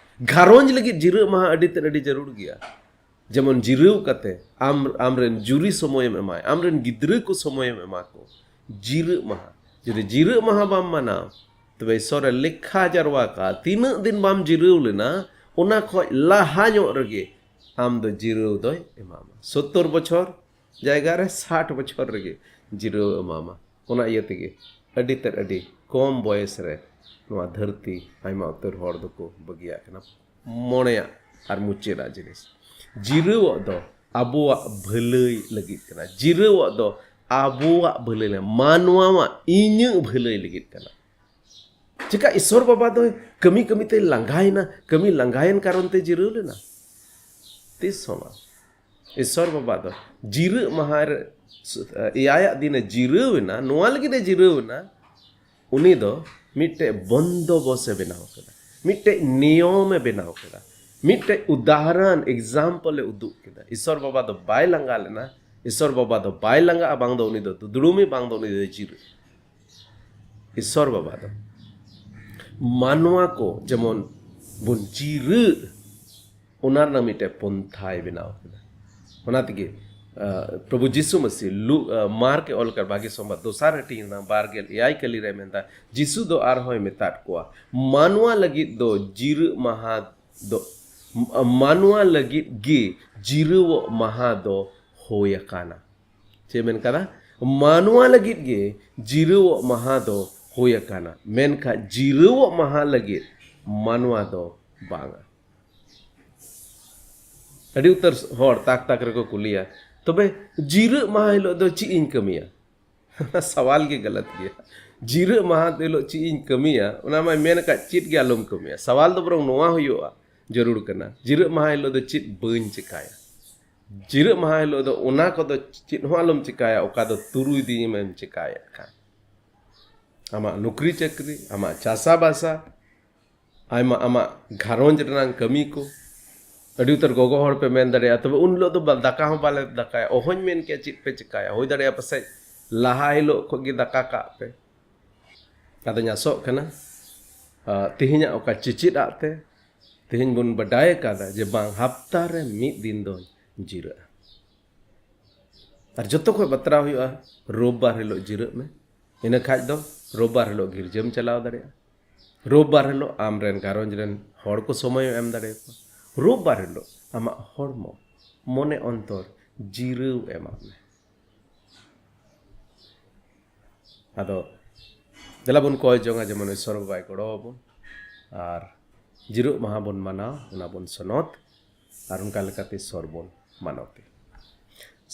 ᱜᱷᱟᱨᱚᱸᱡᱽ ᱞᱟᱹᱜᱤᱫ ᱡᱤᱨᱟᱹᱜ ᱢᱟᱦᱟ ᱟᱹᱰᱤ ᱛᱮᱫ ᱟᱹᱰᱤ ᱡᱟᱹᱨᱩᱲ ᱜᱮᱭᱟ᱾ ᱡᱮᱢᱚᱱ ᱡᱤᱨᱟᱹᱣ ᱠᱟᱛᱮ ᱟᱢ, ᱟᱢᱨᱮᱱ ᱡᱩᱨᱤ ᱥᱚᱢᱚᱭᱮᱢ ᱮᱢᱟᱭ, ᱟᱢᱨᱮᱱ ᱜᱤᱫᱽᱨᱟᱹ ᱠᱚ ᱥᱚᱢᱚᱭᱮᱢ ᱮᱢᱟ ᱠᱚ᱾ ᱡᱤᱨᱟᱹᱜ ᱢᱟᱦᱟ, ᱡᱩᱫᱤ ᱡᱤᱨᱟᱹᱜ ᱢᱟᱦᱟ ᱵᱟᱢ ᱢᱟᱱᱟᱣ, ᱛᱚᱵᱮ ᱤᱥᱚᱨᱮ ᱞᱮᱠᱷᱟ ᱡᱟᱨᱣᱟ ᱠᱟᱜᱼᱟ, ᱛᱤᱱᱟᱹᱜ ᱫᱤᱱ ᱵᱟᱢ ᱡᱤᱨᱟᱹᱣ ᱞᱮᱱᱟ, ᱚᱱᱟ ᱠᱷᱚᱡ ᱞᱟᱦᱟ ᱧᱚᱜ ᱨᱮᱜᱮ ᱟᱢ ᱫᱚ ᱡᱤᱨᱟᱹᱣ ᱫᱚᱭ ᱮᱢᱟᱢᱟ᱾ ᱥᱚᱛᱛᱚᱨ ᱵᱚᱪᱷᱚᱨ ᱡᱟᱭᱜᱟ ᱨᱮ ᱥᱟᱴ ᱵᱚᱪᱷᱚᱨ ᱨᱮᱜᱮ ᱡᱤᱨᱟᱹᱣ ᱮᱢᱟᱢᱟ᱾ ᱚᱱᱟ ᱤᱭᱟᱹ ᱛᱮᱜᱮ ᱟᱹᱰᱤ ᱛᱮᱫ, ᱟᱹᱰᱤ ᱠᱚᱢ ᱵᱚᱭᱮᱥ ᱨᱮ ᱱᱚᱣᱟ ᱫᱷᱟᱹᱨᱛᱤ ᱟᱭᱢᱟ ᱩᱛᱟᱹᱨ ᱦᱚᱲ ᱫᱚᱠᱚ ᱵᱟᱹᱜᱤᱭᱟᱜ ᱠᱟᱱᱟ᱾ ᱢᱚᱬᱮᱭᱟᱜ ᱟᱨ ᱢᱩᱪᱟᱹᱫᱟᱜ ᱡᱤᱱᱤᱥ, ᱡᱤᱨᱟᱹᱣᱚᱜ ᱫᱚ ᱟᱵᱚᱣᱟᱜ ᱵᱷᱟᱹᱞᱟᱹᱭ ᱞᱟᱹᱜᱤᱫ ᱠᱟᱱᱟ᱾ ᱡᱤᱨᱟᱹᱣᱚᱜ ᱫᱚ ᱟᱵᱚᱣᱟᱜ ᱵᱷᱟᱹᱞᱟᱹᱭ ᱞᱟᱹᱜᱤᱫ, ᱢᱟᱱᱣᱟᱣᱟᱜ, ᱤᱧᱟᱹᱜ ᱵᱷᱟᱹᱞᱟᱹᱭ ᱞᱟᱹᱜᱤᱫ ᱠᱟᱱᱟ᱾ ᱪᱮᱠᱟ ᱤᱥᱚᱨ ᱵᱟᱵᱟ ᱫᱚ ᱠᱟᱹᱢᱤ ᱠᱟᱹᱢᱤ ᱛᱮ ᱞᱟᱸᱜᱟᱭᱮᱱᱟ, ᱠᱟᱹᱢᱤ ᱞᱟᱸᱜᱟᱭᱮᱱ ᱠᱟᱨᱚᱱ ᱛᱮ ᱡᱤᱨᱟᱹᱣ ᱞᱮᱱᱟ? ᱛᱤᱥ ᱦᱚᱸ ᱵᱟᱝ᱾ ᱤᱥᱚᱨ ᱵᱟᱵᱟ ᱫᱚ ᱡᱤᱨᱟᱹᱜ ᱢᱟᱦᱟ ᱨᱮ, ᱮᱭᱟᱭᱟᱜ ᱫᱤᱱᱮ ᱡᱤᱨᱟᱹᱣ ᱮᱱᱟ, ᱱᱚᱣᱟ ᱞᱟᱹᱜᱤᱫ ᱮ ᱡᱤᱨᱟᱹᱣ ᱮᱱᱟ, ᱩᱱᱤ ᱫᱚ ᱢᱤᱫᱴᱮᱡ ᱵᱚᱱᱫᱚᱵᱚᱥ ᱮ ᱵᱮᱱᱟᱣ ᱠᱮᱫᱟ, ᱢᱤᱫᱴᱮᱡ ᱱᱤᱭᱚᱢ ᱮ ᱵᱮᱱᱟᱣ ᱠᱮᱫᱟ, ᱢᱤᱫᱴᱮᱡ ᱩᱫᱟᱦᱚᱨᱚᱱ, example ᱮ ᱩᱫᱩᱜ ᱠᱮᱫᱟ᱾ ᱤᱥᱚᱨ ᱵᱟᱵᱟ ᱫᱚ ᱵᱟᱭ ᱞᱟᱸᱜᱟ ᱞᱮᱱᱟ᱾ ᱤᱥᱚᱨ ᱵᱟᱵᱟ ᱫᱚ ᱵᱟᱭ ᱞᱟᱸᱜᱟᱜᱼᱟ, ᱵᱟᱝ ᱫᱚ ᱩᱱᱤ ᱫᱚ ᱫᱩᱫᱲᱩᱢᱤ, ᱵᱟᱝ ᱫᱚ ᱩᱱᱤ ᱫᱚ ᱡᱤᱨᱟᱹᱜ᱾ ᱤᱥᱚᱨ ᱵᱟᱵᱟ ᱫᱚ ᱢᱟᱱᱣᱟ ᱠᱚ ᱡᱮᱢᱚᱱ ᱵᱚᱱ ᱡᱤᱨᱟᱹᱜ, ᱚᱱᱟ ᱨᱮᱱᱟᱜ ᱢᱤᱫᱴᱮᱡ ᱯᱚᱱᱛᱷᱟᱭ ᱵᱮᱱᱟᱣ ᱠᱮᱫᱟ᱾ ᱚᱱᱟ ᱛᱮᱜᱮ, ᱟᱸ, ᱯᱨᱚᱵᱷᱩ ᱡᱤᱥᱩ ᱢᱟᱹᱥᱤ ᱞᱩ-, ᱟᱸ, ᱢᱟᱨᱠ ᱮ ᱚᱞ ᱠᱟᱫ ᱵᱷᱟᱹᱜᱤ ᱥᱚᱢᱵᱟᱫ ᱫᱚᱥᱟᱨ ᱦᱟᱹᱴᱤᱧ ᱨᱮᱱᱟᱜ ᱵᱟᱨ ᱜᱮᱞ ᱮᱭᱟᱭ ᱠᱟᱹᱞᱤ ᱨᱮ ᱢᱮᱱᱫᱟ, ᱡᱤᱥᱩ ᱫᱚ ᱟᱨᱦᱚᱸᱭ ᱢᱮᱛᱟᱫ ᱠᱚᱣᱟ, ᱢᱟᱱᱣᱟ ᱞᱟᱹᱜᱤᱫ ᱫᱚ ᱡᱤᱨᱟᱹᱜ ᱢᱟᱦᱟ ᱫᱚ, ᱢᱟᱱᱣᱟ ᱞᱟᱹᱜᱤᱫ ᱜᱮ ᱡᱤᱨᱟᱹᱣᱚᱜ ᱢᱟᱦᱟ ᱫᱚ ᱦᱩᱭ ᱟᱠᱟᱱᱟ᱾ ᱪᱮᱫ ᱢᱮᱱ ᱠᱟᱫᱟ? ᱢᱟᱱᱣᱟ ᱞᱟᱹᱜᱤᱫ ᱜᱮ ᱡᱤᱨᱟᱹᱣᱚᱜ ᱢᱟᱦᱟ ᱫᱚ ᱦᱩᱭ ᱟᱠᱟᱱᱟ, ᱢᱮᱱᱠᱷᱟᱱ ᱡᱤᱨᱟᱹᱣᱚᱜ ᱢᱟᱦᱟ ᱞᱟᱹᱜᱤᱫ ᱢᱟᱱᱣᱟ ᱫᱚ ᱵᱟᱝᱟ᱾ ᱟᱹᱰᱤ ᱩᱛᱟᱹᱨ ᱦᱚᱲ ᱛᱟᱠ ᱛᱟᱠ ᱨᱮᱠᱚ ᱠᱩᱞᱤᱭᱟ, "ᱛᱚᱵᱮ ᱡᱤᱨᱟᱹᱜ ᱢᱟᱦᱟ ᱦᱤᱞᱳᱜ ᱫᱚ ᱪᱮᱫ ᱤᱧ ᱠᱟᱹᱢᱤᱭᱟ?" ᱚᱱᱟ ᱥᱟᱣᱟᱞ ᱜᱮ ᱜᱟᱞᱟᱛ ᱜᱮᱭᱟ᱾ ᱡᱤᱨᱟᱹᱜ ᱢᱟᱦᱟ ᱦᱤᱞᱳᱜ ᱪᱮᱫ ᱤᱧ ᱠᱟᱹᱢᱤᱭᱟ, ᱚᱱᱟ ᱢᱟᱭ ᱢᱮᱱ ᱟᱠᱟᱫ, ᱪᱮᱫ ᱜᱮ ᱟᱞᱚᱢ ᱠᱟᱹᱢᱤᱭᱟ᱾ ᱥᱟᱣᱟᱞ ᱫᱚ ᱵᱚᱨᱚᱝ ᱱᱚᱣᱟ ᱦᱩᱭᱩᱜᱼᱟ, ᱡᱟᱹᱨᱩᱲ ᱠᱟᱱᱟ, ᱡᱤᱨᱟᱹᱜ ᱢᱟᱦᱟ ᱦᱤᱞᱳᱜ ᱫᱚ ᱪᱮᱫ ᱵᱟᱹᱧ ᱪᱮᱠᱟᱭᱟ? ᱡᱤᱨᱟᱹᱜ ᱢᱟᱦᱟ ᱦᱤᱞᱳᱜ ᱫᱚ ᱚᱱᱟ ᱠᱚᱫᱚ ᱪᱮᱫ ᱦᱚᱸ ᱟᱞᱚᱢ ᱪᱮᱠᱟᱭᱟ, ᱚᱠᱟ ᱫᱚ ᱛᱩᱨᱩᱭ ᱫᱤᱱ ᱮᱢ ᱪᱮᱠᱟᱭᱮᱫ ᱠᱷᱟᱱ᱾ ᱟᱢᱟᱜ ᱱᱩᱠᱨᱤ ᱪᱟᱹᱠᱨᱤ, ᱟᱢᱟᱜ ᱪᱟᱥᱟᱵᱟᱥᱟ, ᱟᱭᱢᱟ ᱟᱢᱟᱜ ᱜᱷᱟᱨᱚᱸᱡᱽ ᱨᱮᱱᱟᱜ ᱠᱟᱹᱢᱤ ᱠᱚ᱾ ᱟᱹᱰᱤ ᱩᱛᱟᱹᱨ ᱜᱚᱜᱚ ᱦᱚᱲ ᱯᱮ ᱢᱮᱱ ᱫᱟᱲᱮᱭᱟᱜᱼᱟ, "ᱛᱚᱵᱮ ᱩᱱ ᱦᱤᱞᱳᱜ ᱫᱚ ᱵᱟ-, ᱫᱟᱠᱟ ᱦᱚᱸ ᱵᱟᱞᱮ ᱫᱟᱠᱟᱭᱟ", ᱚᱦᱚᱧ ᱢᱮᱱ ᱠᱮᱭᱟ ᱪᱮᱫ ᱯᱮ ᱪᱮᱠᱟᱭᱟ᱾ ᱦᱩᱭ ᱫᱟᱲᱮᱭᱟᱜᱼᱟ ᱯᱟᱥᱮᱡ ᱞᱟᱦᱟ ᱦᱤᱞᱳᱜ ᱠᱷᱚᱱ ᱜᱮ ᱫᱟᱠᱟ ᱠᱟᱜ ᱯᱮ᱾ ᱟᱫᱚᱧ ᱟᱥᱚᱜ ᱠᱟᱱᱟ, ᱟ, ᱛᱮᱦᱮᱧᱟᱜ ᱚᱠᱟ ᱪᱮᱪᱮᱫ ᱟᱜ ᱛᱮ ᱛᱮᱦᱮᱧ ᱵᱚᱱ ᱵᱟᱰᱟᱭ ᱟᱠᱟᱫᱟ ᱡᱮ ᱵᱟᱝ, ᱦᱟᱯᱛᱟ ᱨᱮ ᱢᱤᱫ ᱫᱤᱱ ᱫᱚᱧ ᱡᱤᱨᱟᱹᱜᱼᱟ᱾ ᱟᱨ ᱡᱚᱛᱚ ᱠᱷᱚᱱ ᱵᱟᱛᱨᱟᱣ ᱦᱩᱭᱩᱜᱼᱟ, ᱨᱳᱵᱵᱟᱨ ᱦᱤᱞᱳᱜ ᱡᱤᱨᱟᱹᱜ ᱢᱮ᱾ ᱤᱱᱟᱹ ᱠᱷᱟᱡ ᱫᱚ ᱨᱳᱵᱵᱟᱨ ᱦᱤᱞᱳᱜ ᱜᱤᱨᱡᱟᱹᱢ ᱪᱟᱞᱟᱣ ᱫᱟᱲᱮᱭᱟᱜᱼᱟ᱾ ᱨᱳᱵᱵᱟᱨ ᱦᱤᱞᱳᱜ ᱟᱢ ᱨᱮᱱ ᱜᱷᱟᱨᱚᱸᱡᱽ ᱨᱮᱱ ᱦᱚᱲ ᱠᱚ ᱥᱚᱢᱚᱭ ᱮᱢ ᱫᱟᱲᱮᱭᱟᱠᱚᱣᱟ᱾ ᱨᱳᱵᱵᱟᱨ ᱦᱤᱞᱳᱜ ᱟᱢᱟᱜ ᱦᱚᱲᱢᱚ, ᱢᱚᱱᱮ ᱚᱱᱛᱚᱨ ᱡᱤᱨᱟᱹᱣ ᱮᱢᱟᱜ ᱢᱮ᱾ ᱟᱫᱚ ᱫᱮᱞᱟ ᱵᱚᱱ ᱠᱚᱭ ᱡᱚᱝᱟ ᱡᱮᱢᱚᱱ ᱤᱥᱚᱨ ᱵᱟᱵᱟᱭ ᱜᱚᱲᱚ ᱟᱵᱚᱱ, ᱟᱨ ᱡᱤᱨᱟᱹᱜ ᱢᱟᱦᱟ ᱵᱚᱱ ᱢᱟᱱᱟᱣ, ᱚᱱᱟ ᱵᱚᱱ ᱥᱚᱱᱚᱛ, ᱟᱨ ᱚᱱᱠᱟ ᱞᱮᱠᱟᱛᱮ ᱤᱥᱚᱨ ᱵᱚᱱ ᱢᱟᱱᱚᱛᱮ᱾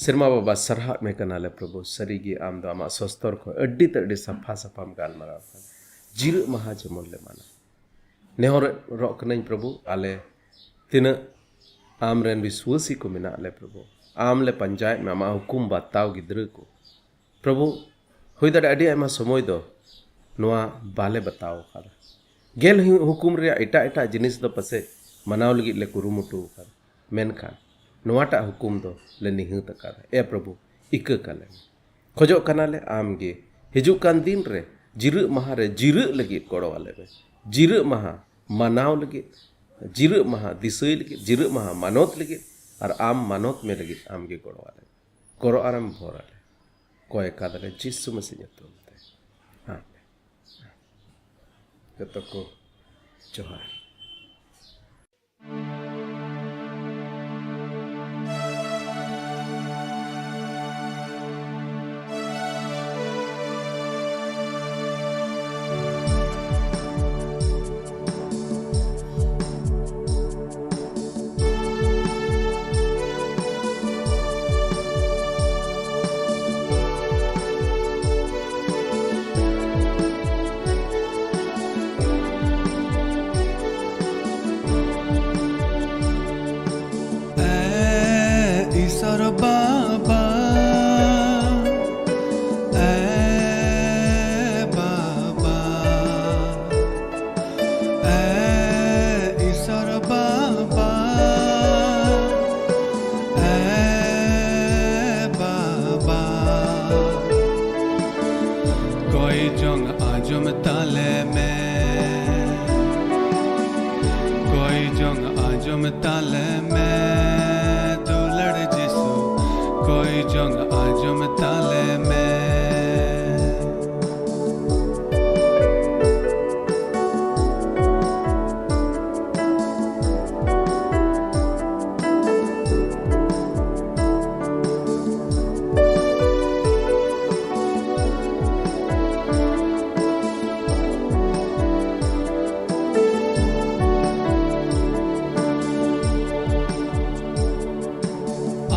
ᱥᱮᱨᱢᱟ ᱵᱟᱵᱟ, ᱥᱟᱨᱦᱟᱣ ᱢᱮ ᱠᱟᱱᱟᱞᱮ ᱯᱨᱚᱵᱷᱩ, ᱥᱟᱹᱨᱤᱜᱮ ᱟᱢ ᱫᱚ ᱟᱢᱟᱜ ᱥᱚᱥᱛᱚᱨ ᱠᱷᱚᱱ ᱟᱹᱰᱤ ᱛᱮ ᱟᱹᱰᱤ ᱥᱟᱯᱷᱟ ᱥᱟᱯᱷᱟᱢ ᱜᱟᱞᱢᱟᱨᱟᱣ ᱠᱟᱱᱟ᱾ ᱡᱤᱨᱟᱹᱜ ᱢᱟᱦᱟ ᱡᱮᱢᱚᱱ ᱞᱮ ᱢᱟᱱᱟᱣ᱾ ᱱᱮᱦᱚᱨᱚᱜ ᱠᱟᱹᱱᱟᱹᱧ ᱯᱨᱚᱵᱷᱩ, ᱟᱞᱮ ᱛᱤᱱᱟᱹᱜ ᱟᱢ ᱨᱮᱱ ᱵᱤᱥᱣᱟᱹᱥᱤ ᱠᱚ ᱢᱮᱱᱟᱜ ᱞᱮ ᱯᱨᱚᱵᱷᱩ, ᱟᱢ ᱞᱮ ᱯᱟᱸᱡᱟᱭᱮᱫ ᱢᱮ, ᱟᱢᱟᱜ ᱦᱩᱠᱩᱢ ᱵᱟᱛᱟᱣ ᱜᱤᱫᱽᱨᱟᱹ ᱠᱚ᱾ ᱯᱨᱚᱵᱷᱩ, ᱦᱩᱭ ᱫᱟᱲᱮᱭᱟᱜᱼᱟ ᱟᱹᱰᱤ ᱟᱭᱢᱟ ᱥᱚᱢᱚᱭ ᱫᱚ ᱱᱚᱣᱟ ᱵᱟᱞᱮ ᱵᱟᱛᱟᱣ ᱟᱠᱟᱫᱟ᱾ ᱜᱮᱞ ᱦᱩ-, ᱦᱩᱠᱩᱢ ᱨᱮᱭᱟᱜ ᱮᱴᱟᱜ ᱮᱴᱟᱜ ᱡᱤᱱᱤᱥ ᱫᱚ ᱯᱟᱥᱮᱡ ᱢᱟᱱᱟᱣ ᱞᱟᱹᱜᱤᱫ ᱞᱮ ᱠᱩᱨᱩᱢᱩᱴᱩ ᱟᱠᱟᱫᱟ, ᱢᱮᱱᱠᱷᱟᱱ ᱱᱚᱣᱟᱴᱟᱜ ᱦᱩᱠᱩᱢ ᱫᱚ ᱞᱮ ᱱᱤᱦᱟᱹᱛ ᱟᱠᱟᱫᱟ᱾ ᱮ ᱯᱨᱚᱵᱷᱩ, ᱤᱠᱟᱹ ᱠᱟᱞᱮ ᱢᱮ᱾ ᱠᱷᱚᱡᱚᱜ ᱠᱟᱱᱟᱞᱮ ᱟᱢ ᱜᱮ ᱦᱤᱡᱩᱜ ᱠᱟᱱ ᱫᱤᱱ ᱨᱮ ᱡᱤᱨᱟᱹᱜ ᱢᱟᱦᱟ ᱨᱮ ᱡᱤᱨᱟᱹᱜ ᱞᱟᱹᱜᱤᱫ ᱜᱚᱲᱚ ᱟᱞᱮ ᱢᱮ᱾ ᱡᱤᱨᱟᱹᱜ ᱢᱟᱦᱟ ᱢᱟᱱᱟᱣ ᱞᱟᱹᱜᱤᱫ, ᱡᱤᱨᱟᱹᱜ ᱢᱟᱦᱟ ᱫᱤᱥᱟᱹᱭ ᱞᱟᱹᱜᱤᱫ, ᱡᱤᱨᱟᱹᱜ ᱢᱟᱦᱟ ᱢᱟᱱᱚᱛ ᱞᱟᱹᱜᱤᱫ, ᱟᱨ ᱟᱢ ᱢᱟᱱᱚᱛ ᱢᱮ ᱞᱟᱹᱜᱤᱫ ᱟᱢ ᱜᱮ ᱜᱚᱲᱚ ᱟᱞᱮ ᱢᱮ᱾ ᱜᱚᱲᱚ ᱟᱨᱮᱢ ᱵᱷᱚᱨ ᱟᱞᱮ᱾ ᱠᱚᱭ ᱠᱟᱫᱟᱞᱮ ᱡᱤᱥᱩ ᱢᱟᱹᱥᱤ ᱧᱩᱛᱩᱢ ᱛᱮ᱾ ᱟᱢᱮᱱ᱾ ᱡᱚᱛᱚ ᱠᱚ ᱡᱚᱦᱟᱨ᱾ ᱞᱮ ᱢᱮ᱾ ᱠᱚᱭ ᱡᱚᱝ ᱟᱸᱡᱚᱢ ᱛᱟᱞᱮ ᱢᱮ, ᱫᱩᱞᱟᱹᱲ ᱡᱤᱥᱩ, ᱠᱚᱭ ᱡᱚᱝ ᱟᱸᱡᱚᱢ ᱛᱟᱞᱮ ᱢᱮ᱾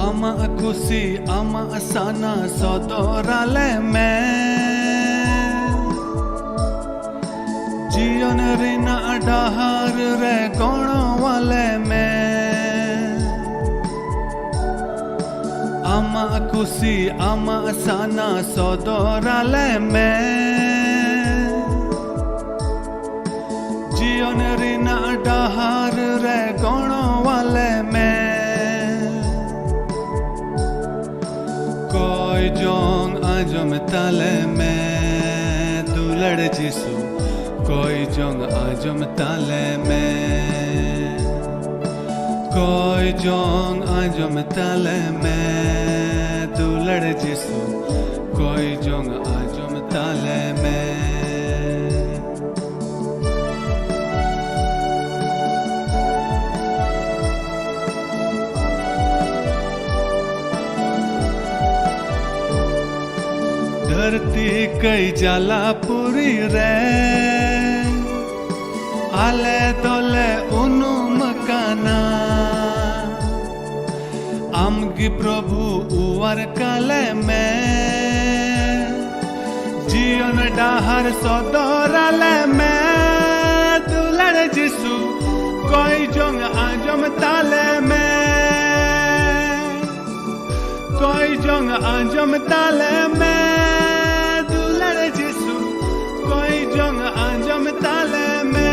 ᱟᱢᱟᱜ ᱠᱩᱥᱤ, ᱟᱢᱟᱜ ᱥᱟᱱᱟ ᱥᱚᱫᱚᱨ ᱟᱞᱮ ᱢᱮ᱾ ᱡᱤᱭᱚᱱ ᱨᱮᱱᱟᱜ ᱰᱟᱦᱟᱨ ᱨᱮ ᱜᱚᱲᱚ ᱟᱞᱮ ᱢᱮ᱾ ᱟᱢᱟᱜ ᱠᱩᱥᱤ, ᱟᱢᱟᱜ ᱥᱟᱱᱟ ᱥᱚᱫᱚᱨ ᱟᱞᱮ ᱢᱮ᱾ ᱡᱤᱭᱚᱱ ᱨᱮᱱᱟᱜ ᱰᱟᱦᱟᱨ ᱨᱮ ᱜᱚᱲᱚ ᱟᱞᱮ ᱢᱮ᱾ ᱠᱚᱭ ᱡᱚᱝ ᱟᱸᱡᱚᱢ ᱛᱟᱞᱮ ᱢᱮ, ᱫᱩᱞᱟᱹᱲ ᱡᱤᱥᱩ, ᱠᱚᱭ ᱡᱚᱝ ᱟᱸᱡᱚᱢ ᱛᱟᱞᱮ ᱢᱮ᱾ ᱠᱚᱭ ᱡᱚᱝ ᱟᱸᱡᱚᱢ ᱛᱟᱞᱮ ᱢᱮ, ᱫᱩᱞᱟᱹᱲ ᱡᱤᱥᱩ, ᱠᱚᱭ ᱡᱚᱝ ᱟᱸᱡᱚᱢ ᱛᱟᱞᱮ ᱢᱮ᱾ ᱫᱷᱟᱹᱨᱛᱤ ᱠᱟᱹᱭ ᱡᱟᱞᱟᱯᱩᱨᱤ ᱨᱮ ᱟᱞᱮ ᱫᱚᱞᱮ ᱩᱱᱩᱢ ᱟᱠᱟᱱᱟ᱾ ᱟᱢ ᱜᱮ ᱯᱨᱚᱵᱷᱩ ᱚᱣᱟᱨ ᱠᱟᱞᱮ ᱢᱮ᱾ ᱡᱤᱭᱚᱱ ᱰᱟᱦᱟᱨ ᱥᱚᱫᱚᱨ ᱟᱞᱮ ᱢᱮ᱾ ᱫᱩᱞᱟᱹᱲ ᱡᱤᱥᱩ, ᱠᱚᱭ ᱡᱚᱝ ᱟᱸᱡᱚᱢ ᱛᱟᱞᱮ ᱢᱮ᱾ ᱠᱚᱭ ᱡᱚᱝ ᱟᱸᱡᱚᱢ ᱛᱟᱞᱮ ᱢᱮ᱾ ᱫᱩᱞᱟᱹᱲ ᱡᱤᱥᱩ, ᱠᱚᱭ ᱡᱚᱝ ᱟᱸᱡᱚᱢ ᱛᱟᱞᱮ ᱢᱮ᱾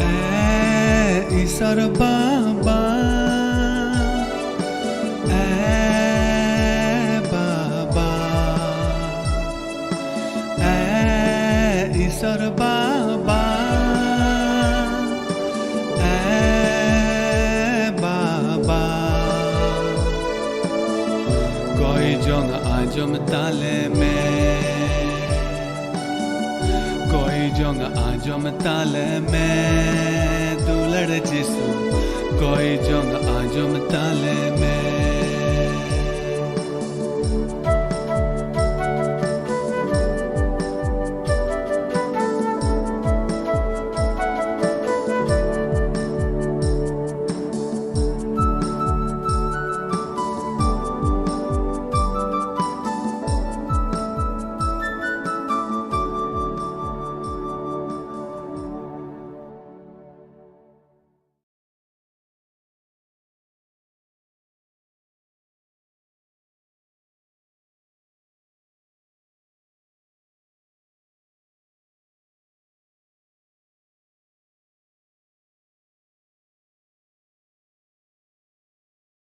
ᱮ ᱤᱥᱚᱨ ᱵᱟᱵᱟ, ᱮ ᱵᱟᱵᱟ, ᱮ ᱤᱥᱚᱨ ᱵᱟᱵᱟ, ᱮ ᱵᱟᱵᱟ, ᱠᱚᱭ ᱡᱚᱝ ᱟᱸᱡᱚᱢ ᱛᱟᱞᱮ ᱢᱮ, ᱠᱚᱭ ᱡᱚᱝ ᱟᱸᱡᱚᱢ ᱛᱟᱞᱮ ᱢᱮ᱾